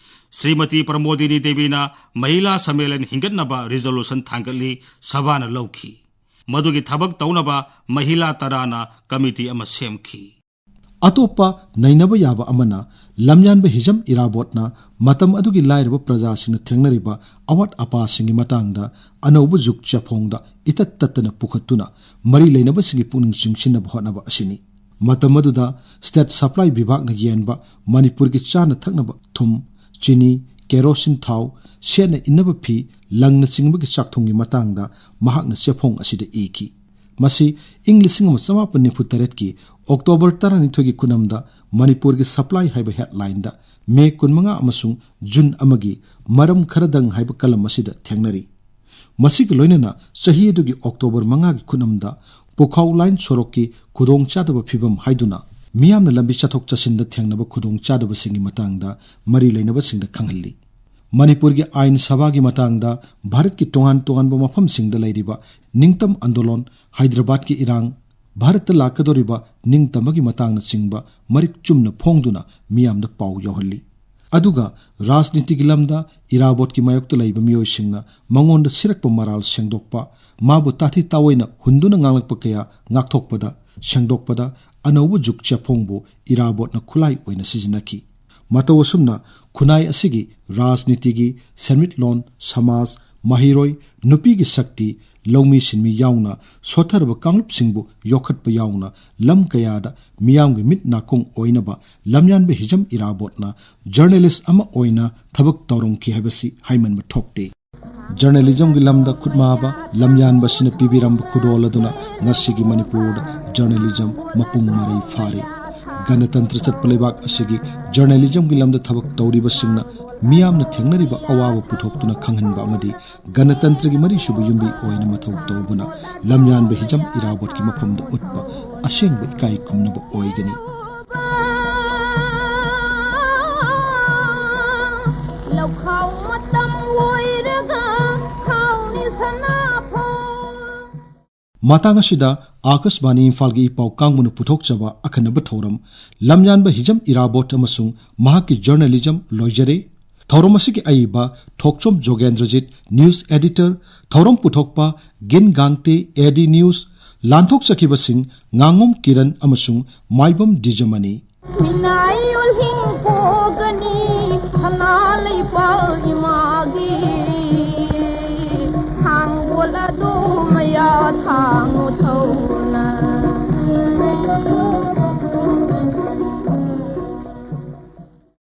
ꯁ꯭ꯔꯤꯃꯇꯤ ꯄ꯭ꯔꯃꯣꯗꯤꯅꯤ ꯗꯦꯕꯤꯅ ꯃꯍꯤꯂꯥ ꯁꯝꯃꯦꯂꯟ ꯍꯤꯡꯒꯠꯅꯕ ꯔꯤꯖꯣꯂꯨꯁꯟ ꯊꯥꯡꯒꯠꯂꯤ, ꯁꯚꯥꯅ ꯂꯧꯈꯤ꯫ ꯃꯗꯨꯒꯤ ꯊꯕꯛ ꯇꯧꯅꯕ ꯃꯍꯤꯂꯥ ꯇꯔꯥꯅ ꯀꯃꯤꯇꯤ ꯑꯃ ꯁꯦꯝꯈꯤ꯫ ꯑꯇꯣꯞꯄ ꯅꯩꯅꯕ ꯌꯥꯕ ꯑꯃꯅ, ꯂꯝꯌꯥꯟꯕ ꯍꯤꯖꯝ ꯏꯔꯥꯕꯣꯠꯅ ꯃꯇꯝ ꯑꯗꯨꯒꯤ ꯂꯥꯏꯔꯕ ꯄ꯭ꯔꯖꯥꯁꯤꯡꯅ ꯊꯦꯡꯅꯔꯤꯕ ꯑꯋꯥꯠ ꯑꯄꯥꯁꯤꯡꯒꯤ ꯃꯇꯥꯡꯗ ꯑꯅꯧꯕ ꯖꯨꯛ ꯆꯦꯐꯣꯡꯗ ꯏꯇꯠ ꯇꯠꯇꯅ ꯄꯨꯈꯠꯇꯨꯅ ꯃꯔꯤ ꯂꯩꯅꯕꯁꯤꯡꯒꯤ ꯄꯨꯛꯅꯤꯡ ꯆꯤꯡꯁꯤꯟꯅꯕ ꯍꯣꯠꯅꯕ ꯑꯁꯤꯅꯤ꯫ ꯃꯇꯝ ꯑꯗꯨꯗ ꯁ꯭ꯇꯦꯠ ꯁꯄ꯭ꯂꯥꯏ ꯕꯤꯚꯥꯒꯅ ꯌꯦꯟꯕ ꯃꯅꯤꯄꯨꯔꯒꯤ ꯆꯥꯅ ꯊꯛꯅꯕ ꯊꯨꯝ, ꯆꯤꯅꯤ, ꯀꯦꯔꯣꯁꯤꯟ ꯊꯥꯎ, ꯁꯦꯠꯅ ꯏꯟꯅꯕ ꯐꯤ, ꯂꯪꯅꯆꯤꯡꯕꯒꯤ ꯆꯥꯛꯊꯨꯝꯒꯤ ꯃꯇꯥꯡꯗ ꯃꯍꯥꯛꯅ ꯆꯦꯐꯣꯡ ꯑꯁꯤꯗ ꯏꯈꯤ꯫ ꯃꯁꯤ ꯏꯪ ꯂꯤꯁꯤꯡ ꯑꯃ ꯆꯃꯥꯄꯟ ꯅꯤꯐꯨ ꯇꯔꯦꯠꯀꯤ ꯑꯣꯛꯇꯣꯕꯔ ꯇꯔꯥꯅꯤꯊꯣꯏꯒꯤ ꯈꯨꯅꯝꯗ ꯃꯅꯤꯄꯨꯔꯒꯤ ꯁꯄ꯭ꯂꯥꯏ ꯍꯥꯏꯕ ꯍꯦꯗꯂꯥꯏꯟꯗ ꯃꯦ ꯀꯨꯟꯃꯉꯥ ꯑꯃꯁꯨꯡ ꯖꯨꯟ ꯑꯃꯒꯤ ꯃꯔꯝ ꯈꯔꯗꯪ ꯍꯥꯏꯕ ꯀꯂꯝ ꯑꯁꯤꯗ ꯊꯦꯡꯅꯔꯤ꯫ ꯃꯁꯤꯒ ꯂꯣꯏꯅꯅ ꯆꯍꯤ ꯑꯗꯨꯒꯤ ꯑꯣꯛꯇꯣꯕꯔ ꯃꯉꯥꯒꯤ ꯈꯨꯅꯝꯗ ꯄꯨꯈꯥꯎ ꯂꯥꯏꯟ ꯁꯣꯔꯣꯛꯀꯤ ꯈꯨꯗꯣꯡꯆꯥꯗꯕ ꯐꯤꯕꯝ ꯍꯥꯏꯗꯨꯅ ꯃꯤꯌꯥꯝꯅ ꯂꯝꯕꯤ ꯆꯠꯊꯣꯛ ꯆꯠꯁꯤꯟꯗ ꯊꯦꯡꯅꯕ ꯈꯨꯗꯣꯡꯆꯥꯗꯕꯁꯤꯡꯒꯤ ꯃꯇꯥꯡꯗ ꯃꯔꯤ ꯂꯩꯅꯕꯁꯤꯡꯗ ꯈꯪꯍꯜꯂꯤ꯫ ꯃꯅꯤꯄꯨꯔꯒꯤ ꯑꯥꯏꯟ ꯁꯚꯥꯒꯤ ꯃꯇꯥꯡꯗ ꯚꯥꯔꯠꯀꯤ ꯇꯣꯉꯥꯟ ꯇꯣꯉꯥꯟꯕ ꯃꯐꯝꯁꯤꯡꯗ ꯂꯩꯔꯤꯕ ꯅꯤꯡꯇꯝ ꯑꯟꯗꯣꯂꯣꯟ, ꯍꯥꯏꯗ꯭ꯔꯕꯥꯗꯀꯤ ꯏꯔꯥꯡ, ꯚꯥꯔꯠꯇ ꯂꯥꯛꯀꯗꯧꯔꯤꯕ ꯅꯤꯡꯇꯝꯕꯒꯤ ꯃꯇꯥꯡꯅꯆꯤꯡꯕ ꯃꯔꯤꯛ ꯆꯨꯝꯅ ꯐꯣꯡꯗꯨꯅ ꯃꯤꯌꯥꯝꯗ ꯄꯥꯎ ꯌꯧꯍꯜꯂꯤ꯫ ꯑꯗꯨꯒ ꯔꯥꯖꯅꯤꯇꯤꯒꯤ ꯂꯝꯗ ꯏꯔꯥꯕꯣꯠꯀꯤ ꯃꯥꯌꯣꯛꯇ ꯂꯩꯕ ꯃꯤꯑꯣꯏꯁꯤꯡꯅ ꯃꯉꯣꯟꯗ ꯁꯤꯔꯛꯄ ꯃꯔꯥꯜ ꯁꯦꯡꯗꯣꯛꯄ, ꯃꯥꯕꯨ ꯇꯥꯊꯤ ꯇꯥꯑꯣꯏꯅ ꯍꯨꯟꯗꯨꯅ ꯉꯥꯡꯂꯛꯄ ꯀꯌꯥ ꯉꯥꯛꯊꯣꯛꯄꯗ, ꯁꯦꯡꯗꯣꯛꯄꯗ ꯑꯅꯧꯕ ꯖꯨꯛ ꯆꯦꯐꯣꯡꯕꯨ ꯏꯔꯥꯕꯣꯠꯅ ꯈꯨꯠꯂꯥꯏ ꯑꯣꯏꯅ ꯁꯤꯖꯤꯟꯅꯈꯤ꯫ ꯃꯇꯧ ꯑꯁꯨꯝꯅ ꯈꯨꯟꯅꯥꯏ ꯑꯁꯤꯒꯤ ꯔꯥꯖꯅꯤꯇꯤꯒꯤ, ꯁꯦꯟꯃꯤꯠꯂꯣꯟ, ꯁꯃꯥꯖ, ꯃꯍꯩꯔꯣꯏ, ꯅꯨꯄꯤꯒꯤ ꯁꯛꯇꯤ, ꯂꯧꯃꯤ ꯁꯤꯟꯃꯤ ꯌꯥꯎꯅ ꯁꯣꯠꯊꯔꯕ ꯀꯥꯡꯂꯨꯞꯁꯤꯡꯕꯨ ꯌꯣꯛꯈꯠꯄ ꯌꯥꯎꯅ ꯂꯝ ꯀꯌꯥꯗ ꯃꯤꯌꯥꯝꯒꯤ ꯃꯤꯠ ꯅꯥꯀꯣꯡ ꯑꯣꯏꯅꯕ ꯂꯝꯌꯥꯟꯕ ꯍꯤꯖꯝ ꯏꯔꯥꯕꯣꯠꯅ ꯖꯔꯅꯦꯂꯤꯁ ꯑꯃ ꯑꯣꯏꯅ ꯊꯕꯛ ꯇꯧꯔꯝꯈꯤ ꯍꯥꯏꯕꯁꯤ ꯍꯥꯏꯃꯟꯕ ꯊꯣꯛꯇꯦ꯫ ꯖꯔꯅꯦꯂꯤꯖꯝꯒꯤ ꯂꯝꯗ ꯈꯨꯠꯃꯥꯕ ꯂꯝꯌꯥꯟꯕꯁꯤꯅ ꯄꯤꯕꯤꯔꯝꯕ ꯈꯨꯗꯣꯜ ꯑꯗꯨꯅ ꯉꯁꯤꯒꯤ ꯃꯅꯤꯄꯨꯔꯗ ꯖꯔꯅꯦꯂꯤꯖꯝ ꯃꯄꯨꯡ ꯃꯔꯩ ꯐꯥꯔꯦ꯫ ꯒꯅꯇꯟꯇ꯭ꯔ ꯆꯠꯄ ꯂꯩꯕꯥꯛ ꯑꯁꯤꯒꯤ ꯖꯔꯅꯦꯂꯤꯖꯝꯒꯤ ꯂꯝꯗ ꯊꯕꯛ ꯇꯧꯔꯤꯕꯁꯤꯡꯅ ꯃꯤꯌꯥꯝꯅ ꯊꯦꯡꯅꯔꯤꯕ ꯑꯋꯥꯕ ꯄꯨꯊꯣꯛꯇꯨꯅ ꯈꯪꯍꯟꯕ ꯑꯃꯗꯤ ꯒꯅꯇꯟꯇ꯭ꯔꯒꯤ ꯃꯔꯤꯁꯨꯕ ꯌꯨꯝꯕꯤ ꯑꯣꯏꯅ ꯃꯊꯧ ꯇꯧꯕꯅ ꯂꯝꯌꯥꯟꯕ ꯍꯤꯖꯝ ꯏꯔꯥꯕꯣꯠꯀꯤ ꯃꯐꯝꯗ ꯎꯠꯄ ꯑꯁꯦꯡꯕ ꯏꯀꯥꯏ ꯈꯨꯝꯅꯕ ꯑꯣꯏꯒꯅꯤ꯫ ꯂꯧꯈꯥꯎ ꯃꯇꯝ ꯑꯣꯏꯔꯒ ꯈꯥꯎꯅꯤ ꯁꯅꯥꯐꯣ꯫ ꯃꯇꯥꯡ ꯑꯁꯤꯗ ꯑꯥꯀꯥꯁꯕꯥꯅꯤ ꯏꯝꯐꯥꯜꯒꯤ ꯏ ꯄꯥꯎ ꯀꯥꯡꯕꯨꯅ ꯄꯨꯊꯣꯛꯆꯕ ꯑꯈꯟꯅꯕ ꯊꯧꯔꯝ ꯂꯝꯌꯥꯟꯕ ꯍꯤꯖꯝ ꯏꯔꯥꯕꯣꯠ ꯑꯃꯁꯨꯡ ꯃꯍꯥꯛꯀꯤ ꯖꯔꯅꯦꯂꯤꯖꯝ ꯂꯣꯏꯖꯔꯦ꯫ ꯊꯧꯔꯝ ꯑꯁꯤꯒꯤ ꯑꯏꯕ ꯊꯣꯛꯆꯣꯝ ꯖꯣꯒꯦꯟꯗ꯭ꯔꯖꯤꯠ, ꯅ꯭ꯌꯨꯁ ꯑꯦꯗꯤꯇꯔ, ꯊꯧꯔꯝ ꯄꯨꯊꯣꯛꯄ ꯒꯤꯟ ꯒꯥꯡꯇꯦ, ꯑꯦ ꯗꯤ ꯅ꯭ꯌꯨꯁ, ꯂꯥꯟꯊꯣꯛꯆꯈꯤꯕꯁꯤꯡ ꯉꯥꯉꯣꯝ ꯀꯤꯔꯟ ꯑꯃꯁꯨꯡ ꯃꯥꯏꯕꯝ ꯗꯤꯖꯃꯅꯤ꯫ ꯃꯤꯅꯥꯏ ꯑꯣꯜꯍꯤꯡ